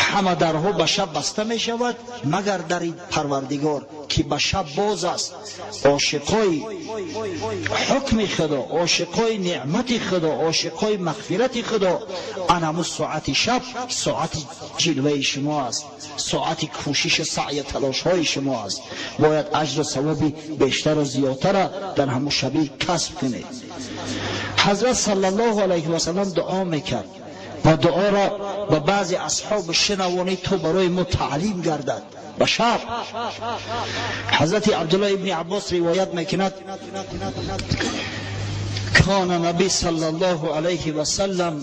Ҳама дарҳо ба шаб баста мешавад, магар дари Парвардигор, ки ба шаб боз аст. Ошиқои ҳукми Худо, ошиқои неъмати Худо, ошиқои мағфирати Худо, анаму соати шаб соати ҷилваи шумо аст, соати кӯшишу саъю талошҳои шумо аст. Бояд аҷру савоби бештару зиёдтара дар ҳамун шабӣ касб кунед. Ҳазрат саллаллоҳу алайҳи васаллам дуо мекард ва дуоро ба баъзе асҳоб шинавонӣ, то барои мо таълим гардад. Ба шаб ҳазрати Абдуллоҳ ибни Аббос ривоят мекунад: кана наби саллаллоҳу алайҳи васаллам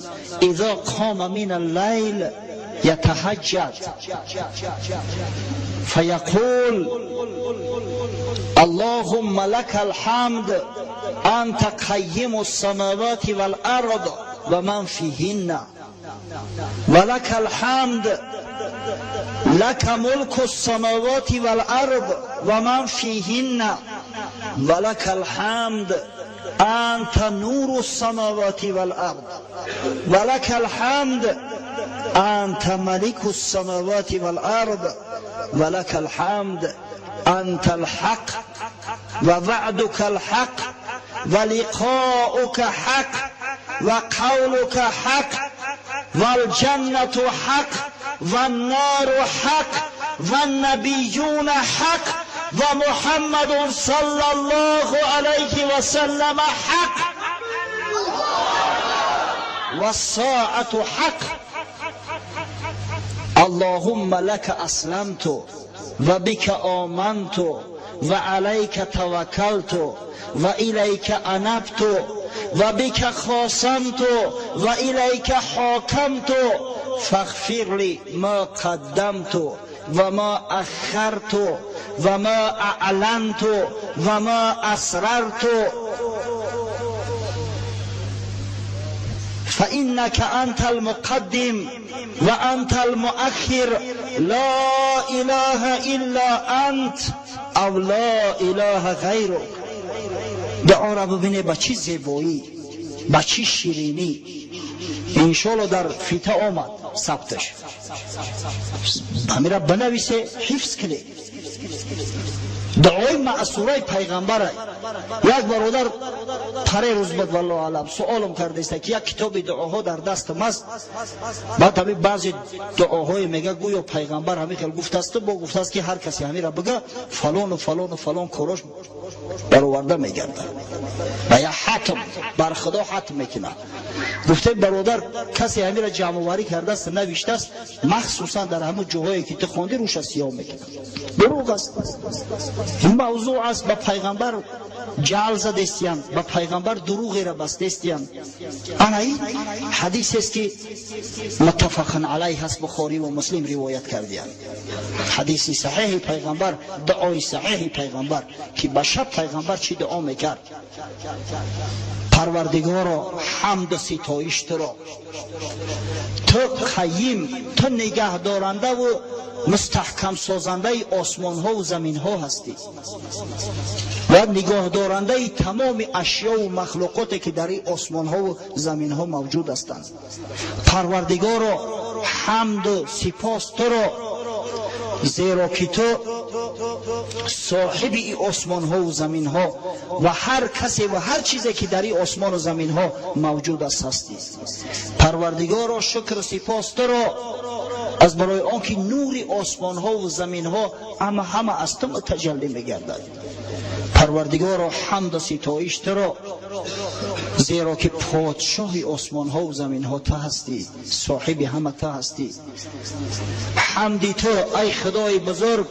изо қома мин аллайл ятаҳаҷҷад фаяқул: аллоҳумма лака алҳамд, анта қайиму ссамавати валард ва ман фиҳинна. ولك الحمد لك ملك السماوات والأرض ومن فيهن ولك الحمد أنت نور السماوات والأرض ولك الحمد أنت ملك السماوات والأرض ولك الحمد أنت الحق ووعدك الحق ولقاؤك حق وقولك حق والجنة حق والنار حق والنبيون حق ومحمد صلى الله عليه وسلم حق والساعة حق. اللهم لك أسلمت وبك آمنت وعليك توكلت وإليك أنبت وبك خاصمت وإليك حاكمت فاغفر لي ما قدمت وما أخرت وما أعلنت وما أسررت فإنك أنت المقدم وأنت المؤخر لا إله إلا أنت أو لا إله غيرك. دعا را ببینه با چی زیبایی، با چی شیرینی. انشالله در فیته آمد ثبتش، همیره بنویسه، حفظ کنه. دعای مأثورای پیغمبره. یک برادر پره روز بود، والله اعلم، سوالم کرده است که یک کتاب دعاها در دست ماست. بعد همی بعضی دعاهای میگه گویا پیغمبر همی خیلی گفته است، با گفته است که هر کسی همی را بگه فلان و فلان و فلان کاراش برآورده میگرده و یا حتم بر خدا حتم میکنه. گفته برادر کسی همی را جمع آوری کرده است، نوشته است، مخصوصا در همون جاهایی که تو خواندی روش سیاه میکنه. دروغ است. این موضوع است. به پیغمبر جعل زدستیان، به پیغمبر دروغی را بستستیان. انا این حدیث است که متفق علیه هست، بخاری و مسلم روایت کردیان. حدیث صحیح پیغمبر، دعای صحیح پیغمبر که به شب پیغمبر چی دعا میکرد؟ پروردگارا، حمد و ستایش تو را، تو قیم، تو نگه دارنده و مستحکم سازنده آسمان ها و زمین ها هستی و نگاه دارنده تمام اشیا و مخلوقاتی که در این آسمان ها و زمین ها موجود هستند. پروردگارا، حمد و سپاس تو را، زیرا که تو صاحب این آسمان ها و زمین ها و هر کسی و هر چیزی که در این آسمان و زمین ها موجود است هستی. پروردگارا، شکر و سپاس تو را از برای آنکه نور آسمان ها و زمین ها اما همه از تو متجلی میگردد. پروردگارا، حمد و ستایش تو را، زیرا که پادشاه آسمان ها و زمین ها تو هستی، صاحب همه تو هستی. حمد تو ای خدای بزرگ،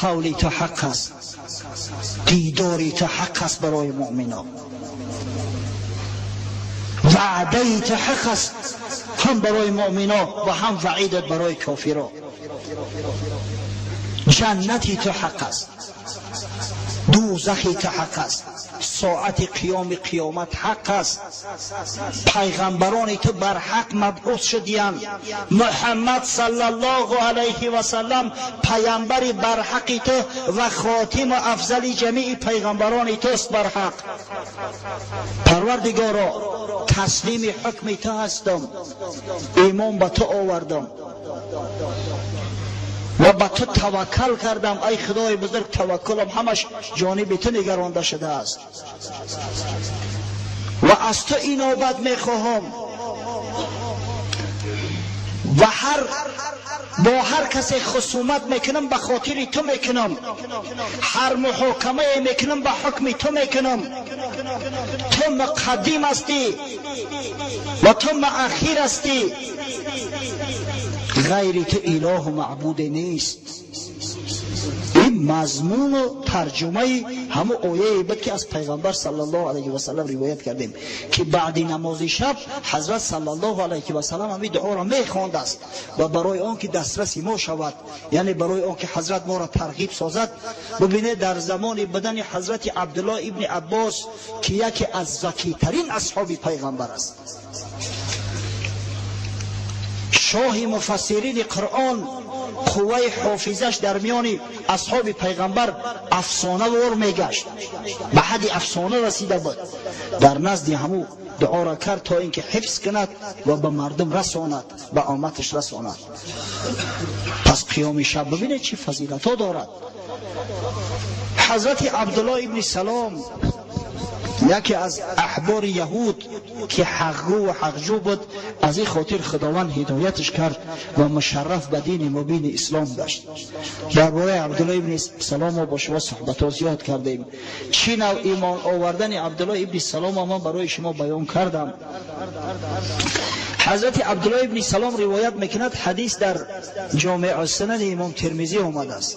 قول تو حق است، دیدار تو حق است برای مؤمنان، وعده تو حق است هم برای مؤمنان و هم وعیدت برای کافران. جنتی تو حق است، دوزخی تو حق است، ساعت قیام قیامت حق است. پیغمبران تو بر حق مبعوث شدیند. محمد صلی الله علیه و سلم پیامبر بر حق تو و خاتم و افضل جمیع پیغمبران توست بر حق. پروردگارا، تسلیم حکم تو هستم، ایمان به تو آوردم و به تو توکل کردم. ای خدای بزرگ، توکلم همش جانب تو نگرانده شده است و از تو اینابت میخواهم و با هر کسی خصومت میکنم به خاطر تو میکنم، هر محاکمه میکنم به حکم تو میکنم. تو مقدم هستی و تو مؤخر هستی، غیر تو اله و معبود نیست. این Мазмуну тарҷумаи ҳамон ояе буд, ки аз Пайғамбар саллаллоҳу алайҳи васаллам ривоят кардем, ки баъди намози шаб ҳазрат саллаллоҳу алайҳи васаллам ҳамин дуоро мехондааст ва барои он ки дастраси мо шавад, яъне барои он ки ҳазрат моро тарғиб созад. Бубинед, дар замони будани ҳазрати Абдуллоҳ ибни Аббос, ки яке аз закитарин асҳоби пайғамбар аст, шоҳи муфассирини Қуръон, қувваи ҳофизаш дар миёни асҳоби пайғамбар афсонавор мегашт, ба ҳадди афсона расида буд, дар назди ҳамӯ дуоро кард, то ин ки ҳифз кунад ва ба мардум расонад, ба оматаш расонад. Пас қиёми шаб, бибинед, чӣ фазилатҳо дорад. Ҳазрати Абдуллоҳ ибни Салом, яке аз аҳбори яҳуд, ки ҳақгӯ ва ҳақҷӯ буд, аз ин хотир Худованд ҳидояташ кард ва мушарраф ба дини мубини ислом гашт. Дар бораи Абдуллоҳ ибни Салом мо бо шумо суҳбатҳо зиёд кардем. Чӣ нав имон овардани Абдуллоҳ ибни Салом ман барои шумо баён кардам. Ҳазрати Абдуллоҳ ибни Салом ривоят мекунад, ҳадис дар Ҷомеъ Сунани Имом Термизӣ омадааст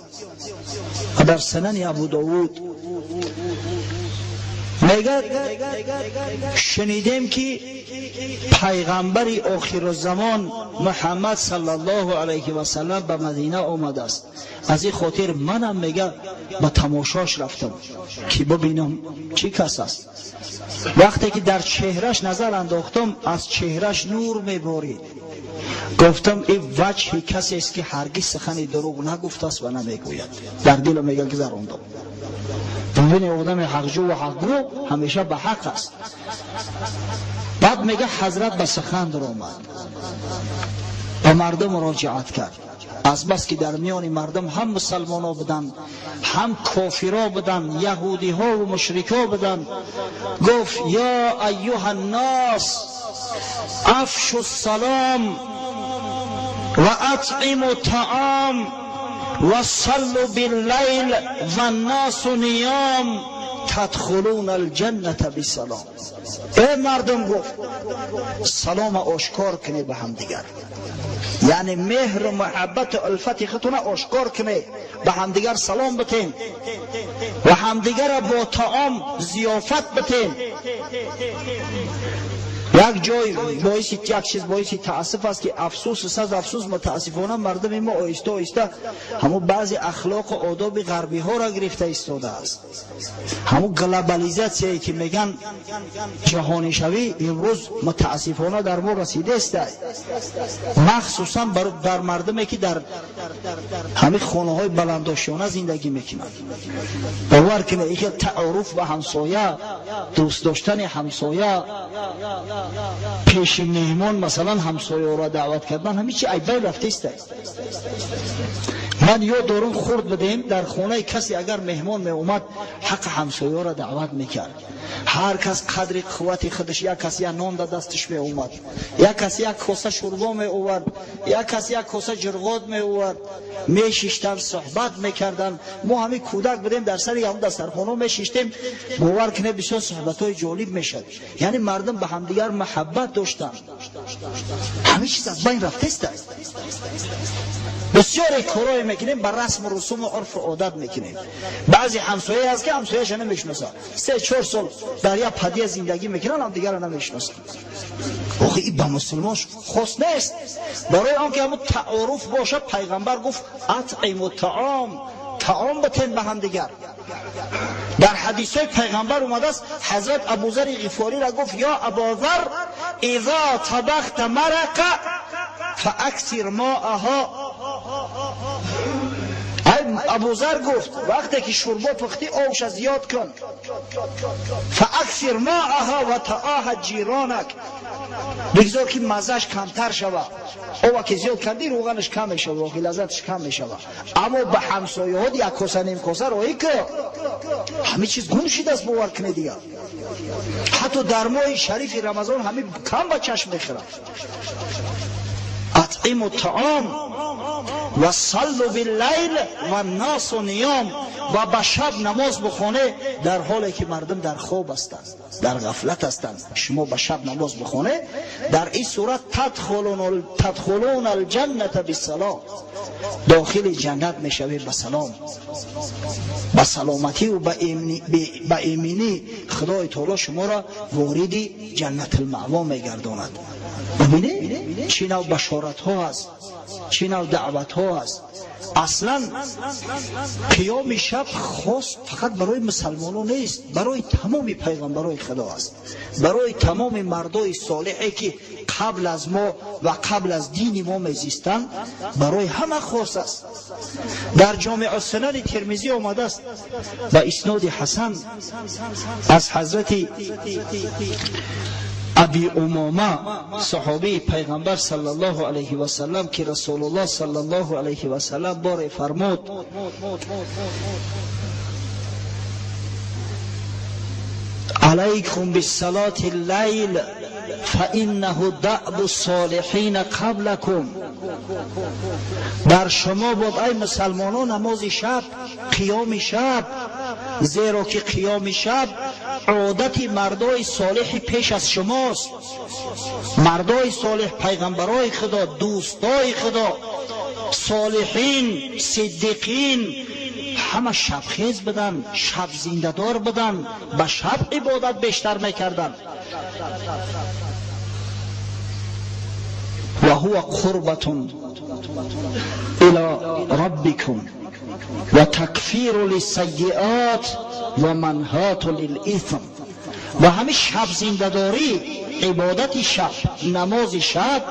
ва дар Сунани Абу Довуд. Мегӯяд: шунидем, ки пайғамбари охирузамон Муҳаммад саллаллоҳу алайҳи васаллам ба Мадина омадааст. Аз ин хотир манам, мега, ба тамошош рафтам, ки бибинам чӣ кас аст. Вақте ки дар чеҳраш назар андохтам, аз чеҳраш нур меборид. Гуфтам: ин ваҷҳи касест, ки ҳаргиз сухани дурӯғ нагуфтааст ва намегӯяд. Дар дилам, мега, гузарондам. Бибини, одами ҳақҷӯ ва ҳақгӯ ҳамеша ба ҳақ аст. Баъд, мега, ҳазрат ба сухан даромад, ба мардум муроҷиат кард. Азбаски дар миёни мардум ҳам мусалмоно буданд, ҳам кофиро буданд, яҳудиҳо ву мушрикҳо буданд, гуфт: «Ё айюҳа ннос, афшу салом ва атъиму таом ва саллу биллайл ваннасу ниём, тадхулуна алҷанната бисалом». Э мардум, гуфт, салома ошкор кунед ба ҳамдигар, яъне меҳру муҳаббату улфати худтона ошкор кунед, ба ҳамдигар салом битен ва ҳамдигарро бо таом зиёфат битен. Як ҷой боиси, як чиз боиси таассуф аст, ки афсӯс, саз афсӯс, мутаассифона мардуми мо оҳиста оҳиста ҳамун баъзе ахлоқу одоби ғарбиҳоро гирифта истодааст. Ҳамун глобализатсияе, ки меган, ҷаҳонишавӣ, имрӯз мутаассифона дар мо расидааст, махсусан дар мардуме, ки дар ҳамин хонаҳои баландошёна зиндагӣ мекунанд. Бовар кунед, ин хел таоруф ба ҳамсоя, дӯст доштани ҳамсоя, пеши меҳмон масалан ҳамсояро даъват кардан, ҳамин чи айбай рафтаиста. Ман ёд дорум, хурд будем, дар хонаи касе агар меҳмон меомад, ҳаққи ҳамсояро даъват мекард. Ҳар кас қадри қуввати худаш: як кас як нон да дасташ меомад, як кас як коса шӯрбо меовард, як кас як коса ҷурғот меовард. Мешиштанд, суҳбат мекарданд. Мо ҳамин кӯдак будем, дар сари ҳамн дастархоно мешиштем. Бовар кунед, бисёр суҳбатҳои ҷолиб мешад. Яъне мардум ба ҳамдигар муҳаббат доштанд. Ҳамин чиз аз байн рафтеста. Бисёре корое мекунем, ба расму русуму урфу одат мекунем. Баъзе ҳамсояе ҳаст, ки ҳамсояша намешиносад. 3-4 сол дар як подъезд зиндагӣ мекунанд, ҳамдигарро намешиносанд. Охи, ин ба мусулмон хос нест. Барои он ки ҳамун таоруф бошад, пайғамбар гуфт: «Атъиму таом», таом битен ба ҳамдигар. Дар ҳадисҳои пайғамбар омадааст, ҳазрат Абузари Ғифориро гуфт: «Ё Абозар, изо табахта марақа фааксир моаҳо». Абузар, гуфт, вақте ки шӯрбо пухтӣ, обша зиёд кун. «Фааксир моаҳо ва таоҳад ҷиронак», бигзор, ки маззаш камтар шава. Оба ки зиёд кардӣ, рӯғанаш кам мешава, охи лаззаташ кам мешава, аммо ба ҳамсояҳот як коса, ним коса роҳӣ ку. Ҳамин чиз гум шидааст, бовар кунед дигар. Ҳатто дар моҳи шарифи Рамазон ҳамин кам ба чашм мехӯрад. «Атъиму таом ва саллу биллайл ваннасу ниём», ва ба шаб намоз бихоне, дар ҳоле ки мардум дар хоб ҳастанд, дар ғафлат ҳастанд. Шумо ба шаб намоз бихоне, дар ин сурат «тадхулуна алҷанната бисалом». Дохили ҷаннат мешавӣ ба салом, ба саломатӣ ва ба эминӣ. Худои таоло шуморо вориди ҷаннатулмаъво мегардонад. Бибинед, чӣ нав башоратҳо аст, чӣ нав даъватҳо аст. Аслан қиёми шаб хос фақат барои мусалмонон нест, барои тамоми пайғамбарои Худо аст, барои тамоми мардои солиҳе ки қабл аз мо ва қабл аз дини мо мезистанд, барои ҳама хос аст. Дар Ҷомеъ Сунани Термизӣ омадааст ба исноди ҳасан аз ҳазрати Аби Умома, саҳобии пайғамбар саллаллоҳу алайҳи васаллам, ки Расулуллоҳ саллаллоҳу алайҳи васаллам боре фармуд: алайкум биссалоти лайл фаиннаҳу даъбу солиҳина қаблакум. Бар шумо бод, ай мусалмонон, намози шаб, қиёми шаб, зеро ки қиёми шаб одати мардои солиҳи пеш аз шумост. Мардои солиҳ, пайғамбарои Худо, дӯстои Худо, солиҳин, сиддиқин ҳама шабхез буданд, шаб зиндадор буданд, ба шаб ибодат бештар мекарданд. Ва ҳува қурбатун ило роббикум ва такфиру лиссайиат ва манҳату лилисм. Ва ҳамин шаб зиндадорӣ, ибодати шаб, намози шаб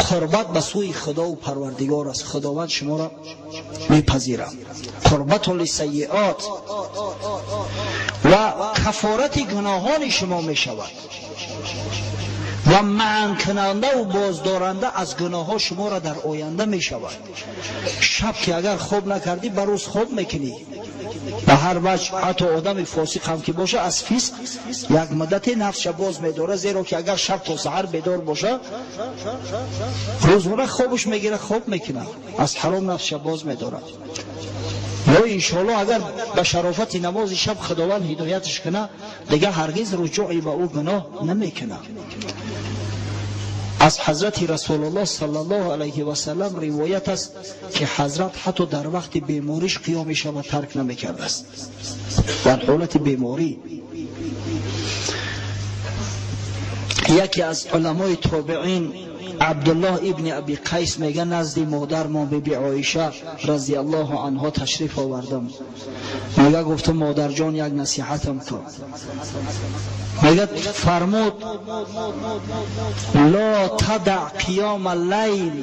қурбат ба сӯи Худову Парвардигор аст. Худованд шуморо мепазирад. Қурбату лиссайиат ва кафорати гуноҳони шумо мешавад ва манъкунандаву боздоранда аз гуноҳҳо шуморо дар оянда мешавад. Шаб ки агар хоб накардӣ, ба рӯз хоб мекунӣ. Ба ҳар ваҷ, ҳатто одами фосиқ ҳам ки боша, аз фисқ як муддате нафсша боз медорад, зеро ки агар шаб то саҳар бедор боша, рӯзона хобаш мегирад, хоб мекунад, аз ҳаром нафсша боз медорад. Ё иншоаллоҳ, агар ба шарофати намози шаб Худованд ҳидояташ кунад, дигар ҳаргиз руҷӯъи ба ӯ гуноҳ намекунад. Аз ҳазрати Расулуллоҳ саллаллоҳу алайҳи васаллам ривоят аст, ки ҳазрат ҳатто дар вақти бемориш қиёми шаба тарк намекардааст, дар ҳолати беморӣ. Яке аз уламои тобеин, Абдуллоҳ ибни Аби Қайс, мега: назди модармон биби Оиша разиаллоҳу анҳо ташриф овардам. Мега, гуфтам: модарҷон, як насиҳатам кун. Мега, фармуд: ло тадаъ қиёма лайл.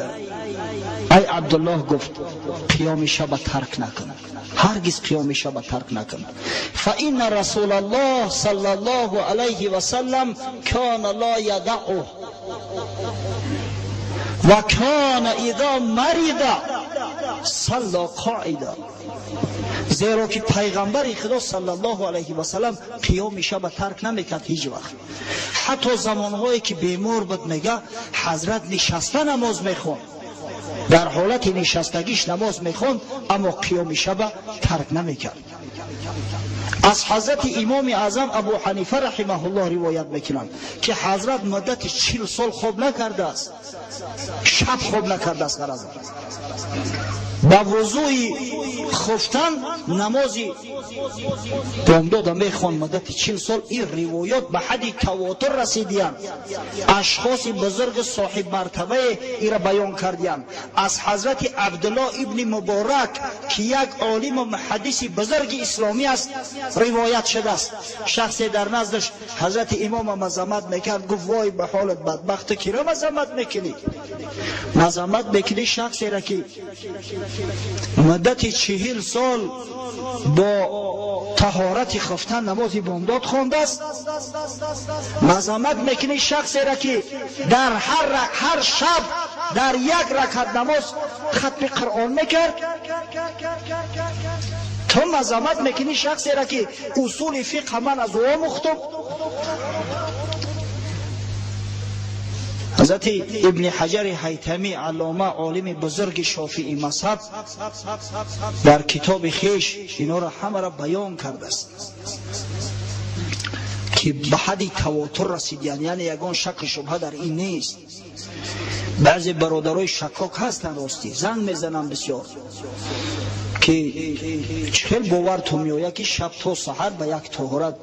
Ай Абдуллоҳ, гуфт, қиёми шаба тарк накун, ҳаргиз қиёми шаба тарк накун. Фаинна расулаллоҳ саллаллоҳу алайҳи васаллам кана ло ядаъуҳ ва кана изо марида салло қоида. Зеро ки пайғамбари Худо саллаллоҳу алайҳи васаллам қиёми шаба тарк намекард ҳеҷ вақт, ҳатто замонҳое ки бемор буд. Мега, ҳазрат нишаста намоз мехонд, дар ҳолати нишастагиш намоз мехонд, аммо қиёми шаба тарк намекард. Аз ҳазрати имоми аъзам Абу Ҳанифа раҳимаҳуллоҳ ривоят мекунанд, ки ҳазрат муддати 40 сол хоб накардааст, шаб хоб накардааст. Ғараза ба вузӯи хуфтан намози бомдода мехонд муддати 40 сол. Ин ривоят ба ҳадди тавотур расидиянд, ашхоси бузурги соҳибмартабае ира баён кардиянд. Аз ҳазрати Абдуллоҳ ибни Муборак, ки як олиму муҳаддиси бузурги исломӣ аст, ривоят шудааст: шахсе дар наздаш ҳазрати имома мазаммат мекард. Гуфт: вой ба ҳолат, бадбахт, ту киро мазаммат мекунӣ? Мазаммат мекунӣ шахсеро, ки муддати 40 сол бо таҳорати хуфтан намози бомдод хондааст? Мазаммат мекунӣ шахсеро, ки дар ҳар шаб дар як ракат намоз хатми Қуръон мекард? Ту мазаммат мекунӣ шахсеро, ки усули фиқҳ ман аз ӯ омӯхтум? Ҳазрати Ибни Ҳаҷари Ҳайтамӣ, аллома, олими бузурги шофиӣ мазҳаб, дар китоби хеш инҳоро ҳамаро баён кардааст, ки ба ҳадди тавотур расидиянд, яъне ягон шакку шубҳа дар ин нест. Баъзе бародарои шаккок ҳастанд, ростӣ занг мезананд бисёр, ки чӣ хел бовартон меояд, ки шаб то саҳар ба як тоҳорат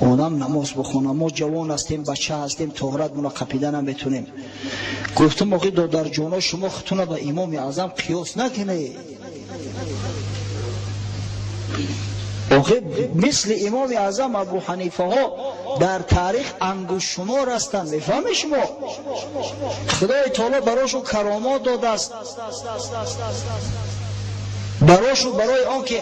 одам намоз бихона? Мо ҷавон ҳастем, бача ҳастем, тоҳоратмона қапида наметунем. Гуфтам: охи, додарҷоно, шумо худтуна ба Имоми Аъзам қиёс накунед. Охи, мисли Имоми Аъзам Абу Ҳанифаҳо дар таърих ангуштшумор ҳастанд. Мефаҳмед шумо? Худои Таоло барошон каромот додааст, барошу барои он ки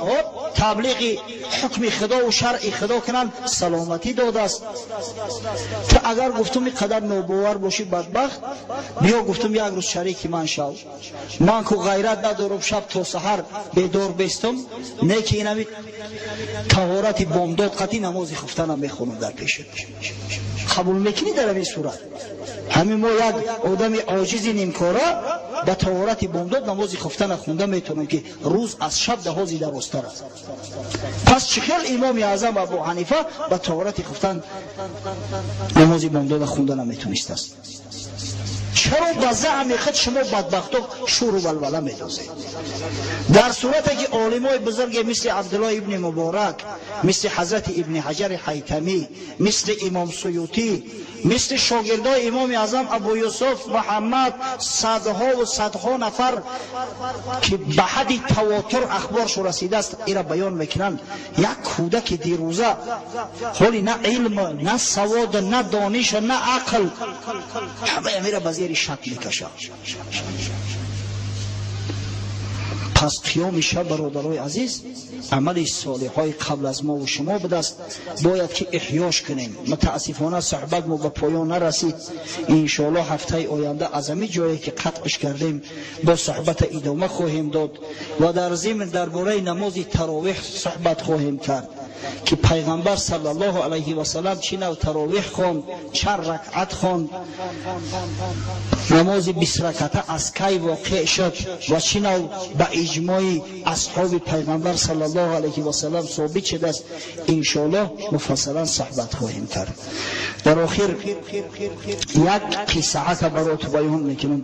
таблиғи ҳукми Худову шаръи Худо кунанд, саломатӣ додааст. Ту агар, гуфтум, ин қадар нобовар бошӣ, бадбахт, биё, гуфтум, як рӯз шарики ман шав. Ман ку ғайрат надорам шаб то саҳар бедор бестам, не ки инами таҳорати бомдод қатъи намози хуфтанам мехонам дар пешат. Қабул мекунӣ? Дар ҳамин сурат ҳамин мо як одами оҷизи нимкора ба таҳорати бомдод намози хуфтана хунда метавонем, ки рӯз аз шаб даҳози дарозтар аст. Пас чӣ хел Имоми Аъзам Абу Ҳанифа ба таҳорати хуфтан намози бомдода хунда наметонистааст? Чаро ба заъми худ шумо бадбахто шуру валвала медозед, дар сурате ки олимои бузурге мисли Абдулло ибни Муборак, мисли ҳазрати Ибни Ҳаҷари Ҳайтамӣ, мисли Имом Суютӣ, мисли шогирдои Имоми Аъзам Абу Юсуф Муҳаммад, садҳову садҳо нафар, ки ба ҳадди тавотур ахборшу расидааст, ира баён мекунанд? Як кӯдаки дирӯза ҳоли на илм, на савод, на дониш, на ақл, ҳамаи амира ба зери шак мекашад. Пас қиёми шаб, бародарои азиз, амали солиҳҳои қабл аз мову шумо будааст, бояд ки эҳёш кунем. Мутаассифона, суҳбат мо ба поён нарасид. Иншоалло, ҳафтаи оянда аз ҳамин ҷое ки қатъш кардем, бо суҳбата идома хоҳем дод ва дар зимн дар бораи намози таровеҳ суҳбат хоҳем кард, ки Пайғамбар саллаллоҳу алайҳи васалам чӣ нав таровеҳ хонд, чанд ракъат хонд, намози 20 раката аз кай воқеъ шуд ва чӣ нав ба иҷмои асҳоби Пайғамбар саллаллоҳу алайҳи васалам собит шудааст. Иншоаллоҳ, муфассалан суҳбат хоҳем кард. Дар охир як қиссаака бароту баён мекунам.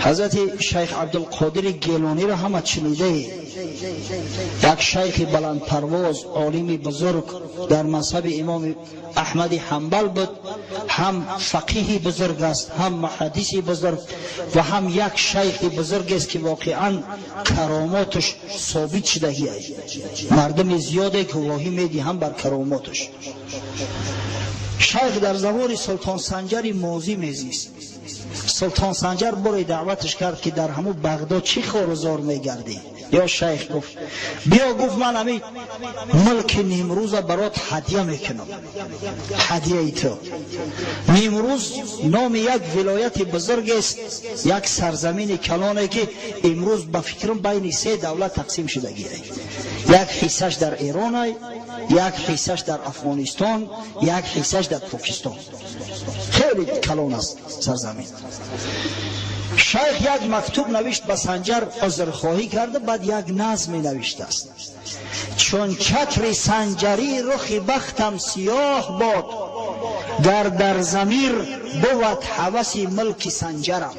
Ҳазрати Шайх Абдулқодири Гелониро ҳама шунидае, як шайхи баландпарвоз, олими бузург дар мазҳаби Имоми Аҳмади Ҳанбал буд. Ҳам фақиҳи бузург аст, ҳам муҳаддиси бузург ва ҳам як шайхи бузургест, ки воқеан каромоташ собит шудагиай. Мардуми зиёде гувоҳӣ медиҳанд бар каромоташ. Шайх дар замони Султон Санҷари Мозӣ мезист. Султон Санҷар боре даъваташ кард, ки дар ҳамун Бағдод чӣ хорузор мегардӣ, ё шайх? Гуфт: биё, гуфт, ман ҳамин мулки Нимрӯза барот ҳадя мекунам, ҳадияи ту. Нимрӯз номи як вилояти бузургест, як сарзамини калоне, ки имрӯз ба фикрам байни се давлат тақсим шудагиай: як ҳиссаш дар Эронай, як ҳиссаш дар Афғонистон, як ҳиссаш дар Покистон. Хеле калон аст сарзамин. Шайх як мактуб навишт ба Санҷар, узрхоҳӣ карда, баъд як назме навиштааст: чун чатри санҷарӣ рухи бахтам сиёҳ бод, гар дар замир бувад ҳаваси мулки Санҷарам.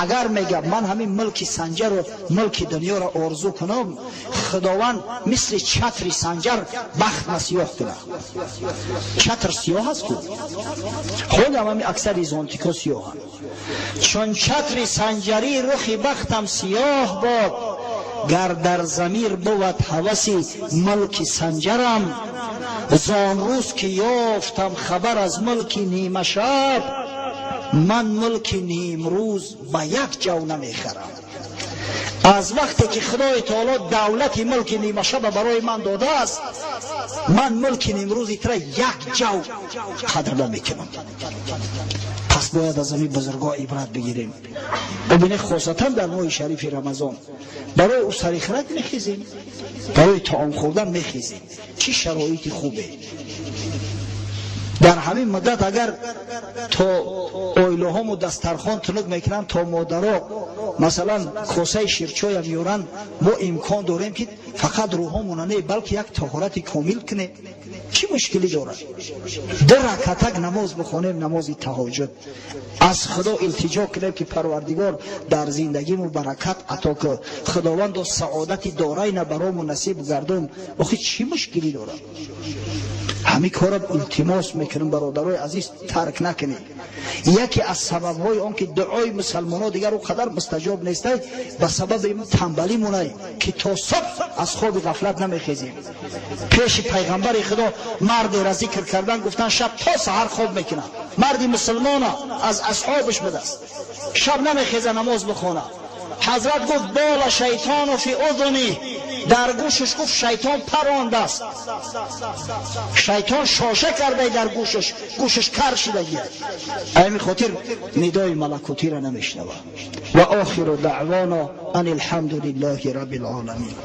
Агар, мегӯяд, ман ҳамин мулки Санҷару мулки дунёро орзу кунам, Худованд мисли чатри Санҷар бахтма сиёҳ кунад. Чатр сиёҳ аст ку, ҳолам ҳами аксари зонтико сиёҳанд. Чун чатри санҷарӣ рухи бахтам сиёҳ бод, гар дар замир бувад ҳаваси мулки Санҷарам, зон рӯз ки ёфтам хабар аз мулки нимашаб, ман мулки нимрӯз ба як ҷав намехарам. Аз вақте ки Худои Таоло давлати мулки нимашаба барои ман додааст, ман мулки нимрӯзи тира як ҷав қадр намекунам. Пас бояд аз ҳамин бузургҳо ибрат бигирем. Бибинед, хосатан дар моҳи шарифи Рамазон барои ӯ сарихрак мехезем, барои таом хӯрдан мехезем. Чӣ шароити хубе! Дар ҳамин муддат агар то оилаҳому дастархон тунук мекунанд, то модаро, масалан, косаи ширчоя меёранд, мо имкон дорем, ки фақат рӯҳомона не, балки як таҳорати комил кунем. Чӣ мушкилӣ дорад ду ракатак намоз бихонем, намози таҳоҷуд, аз Худо илтиҷо кунем, ки Парвардигор дар зиндагиму баракат ато кун, Худовандо, саодати дорайна барому насиб гардон? Охи, чӣ мушкилӣ дорад ҳамин кора? Илтимос мекунем, бародарои азиз, тарк накунед. Яке аз сабабҳои он ки дуои мусалмонҳо дигар он қадар мустаҷоб нестай, ба сабаби тамбалӣ монай, ки то субҳ аз хоби ғафлат намехезем. Пеши пайғамбари Худо мардеро зикр кардан, гуфтан: шаб то саҳар хоб мекунад. Марди мусулмона, аз асҳобаш будааст, шаб намехеза намоз бихона. Ҳазрат гуфт: بال الشیطان في أذنه. Дар гӯшаш, гуфт, шайтон парондааст, шайтон шоша кардай дар гӯшаш, гӯшаш кар шудагия. Ҳамин хотир нидои малакутиро намешнава. وآخر دعوانا أن الحمد لله رب العالمين.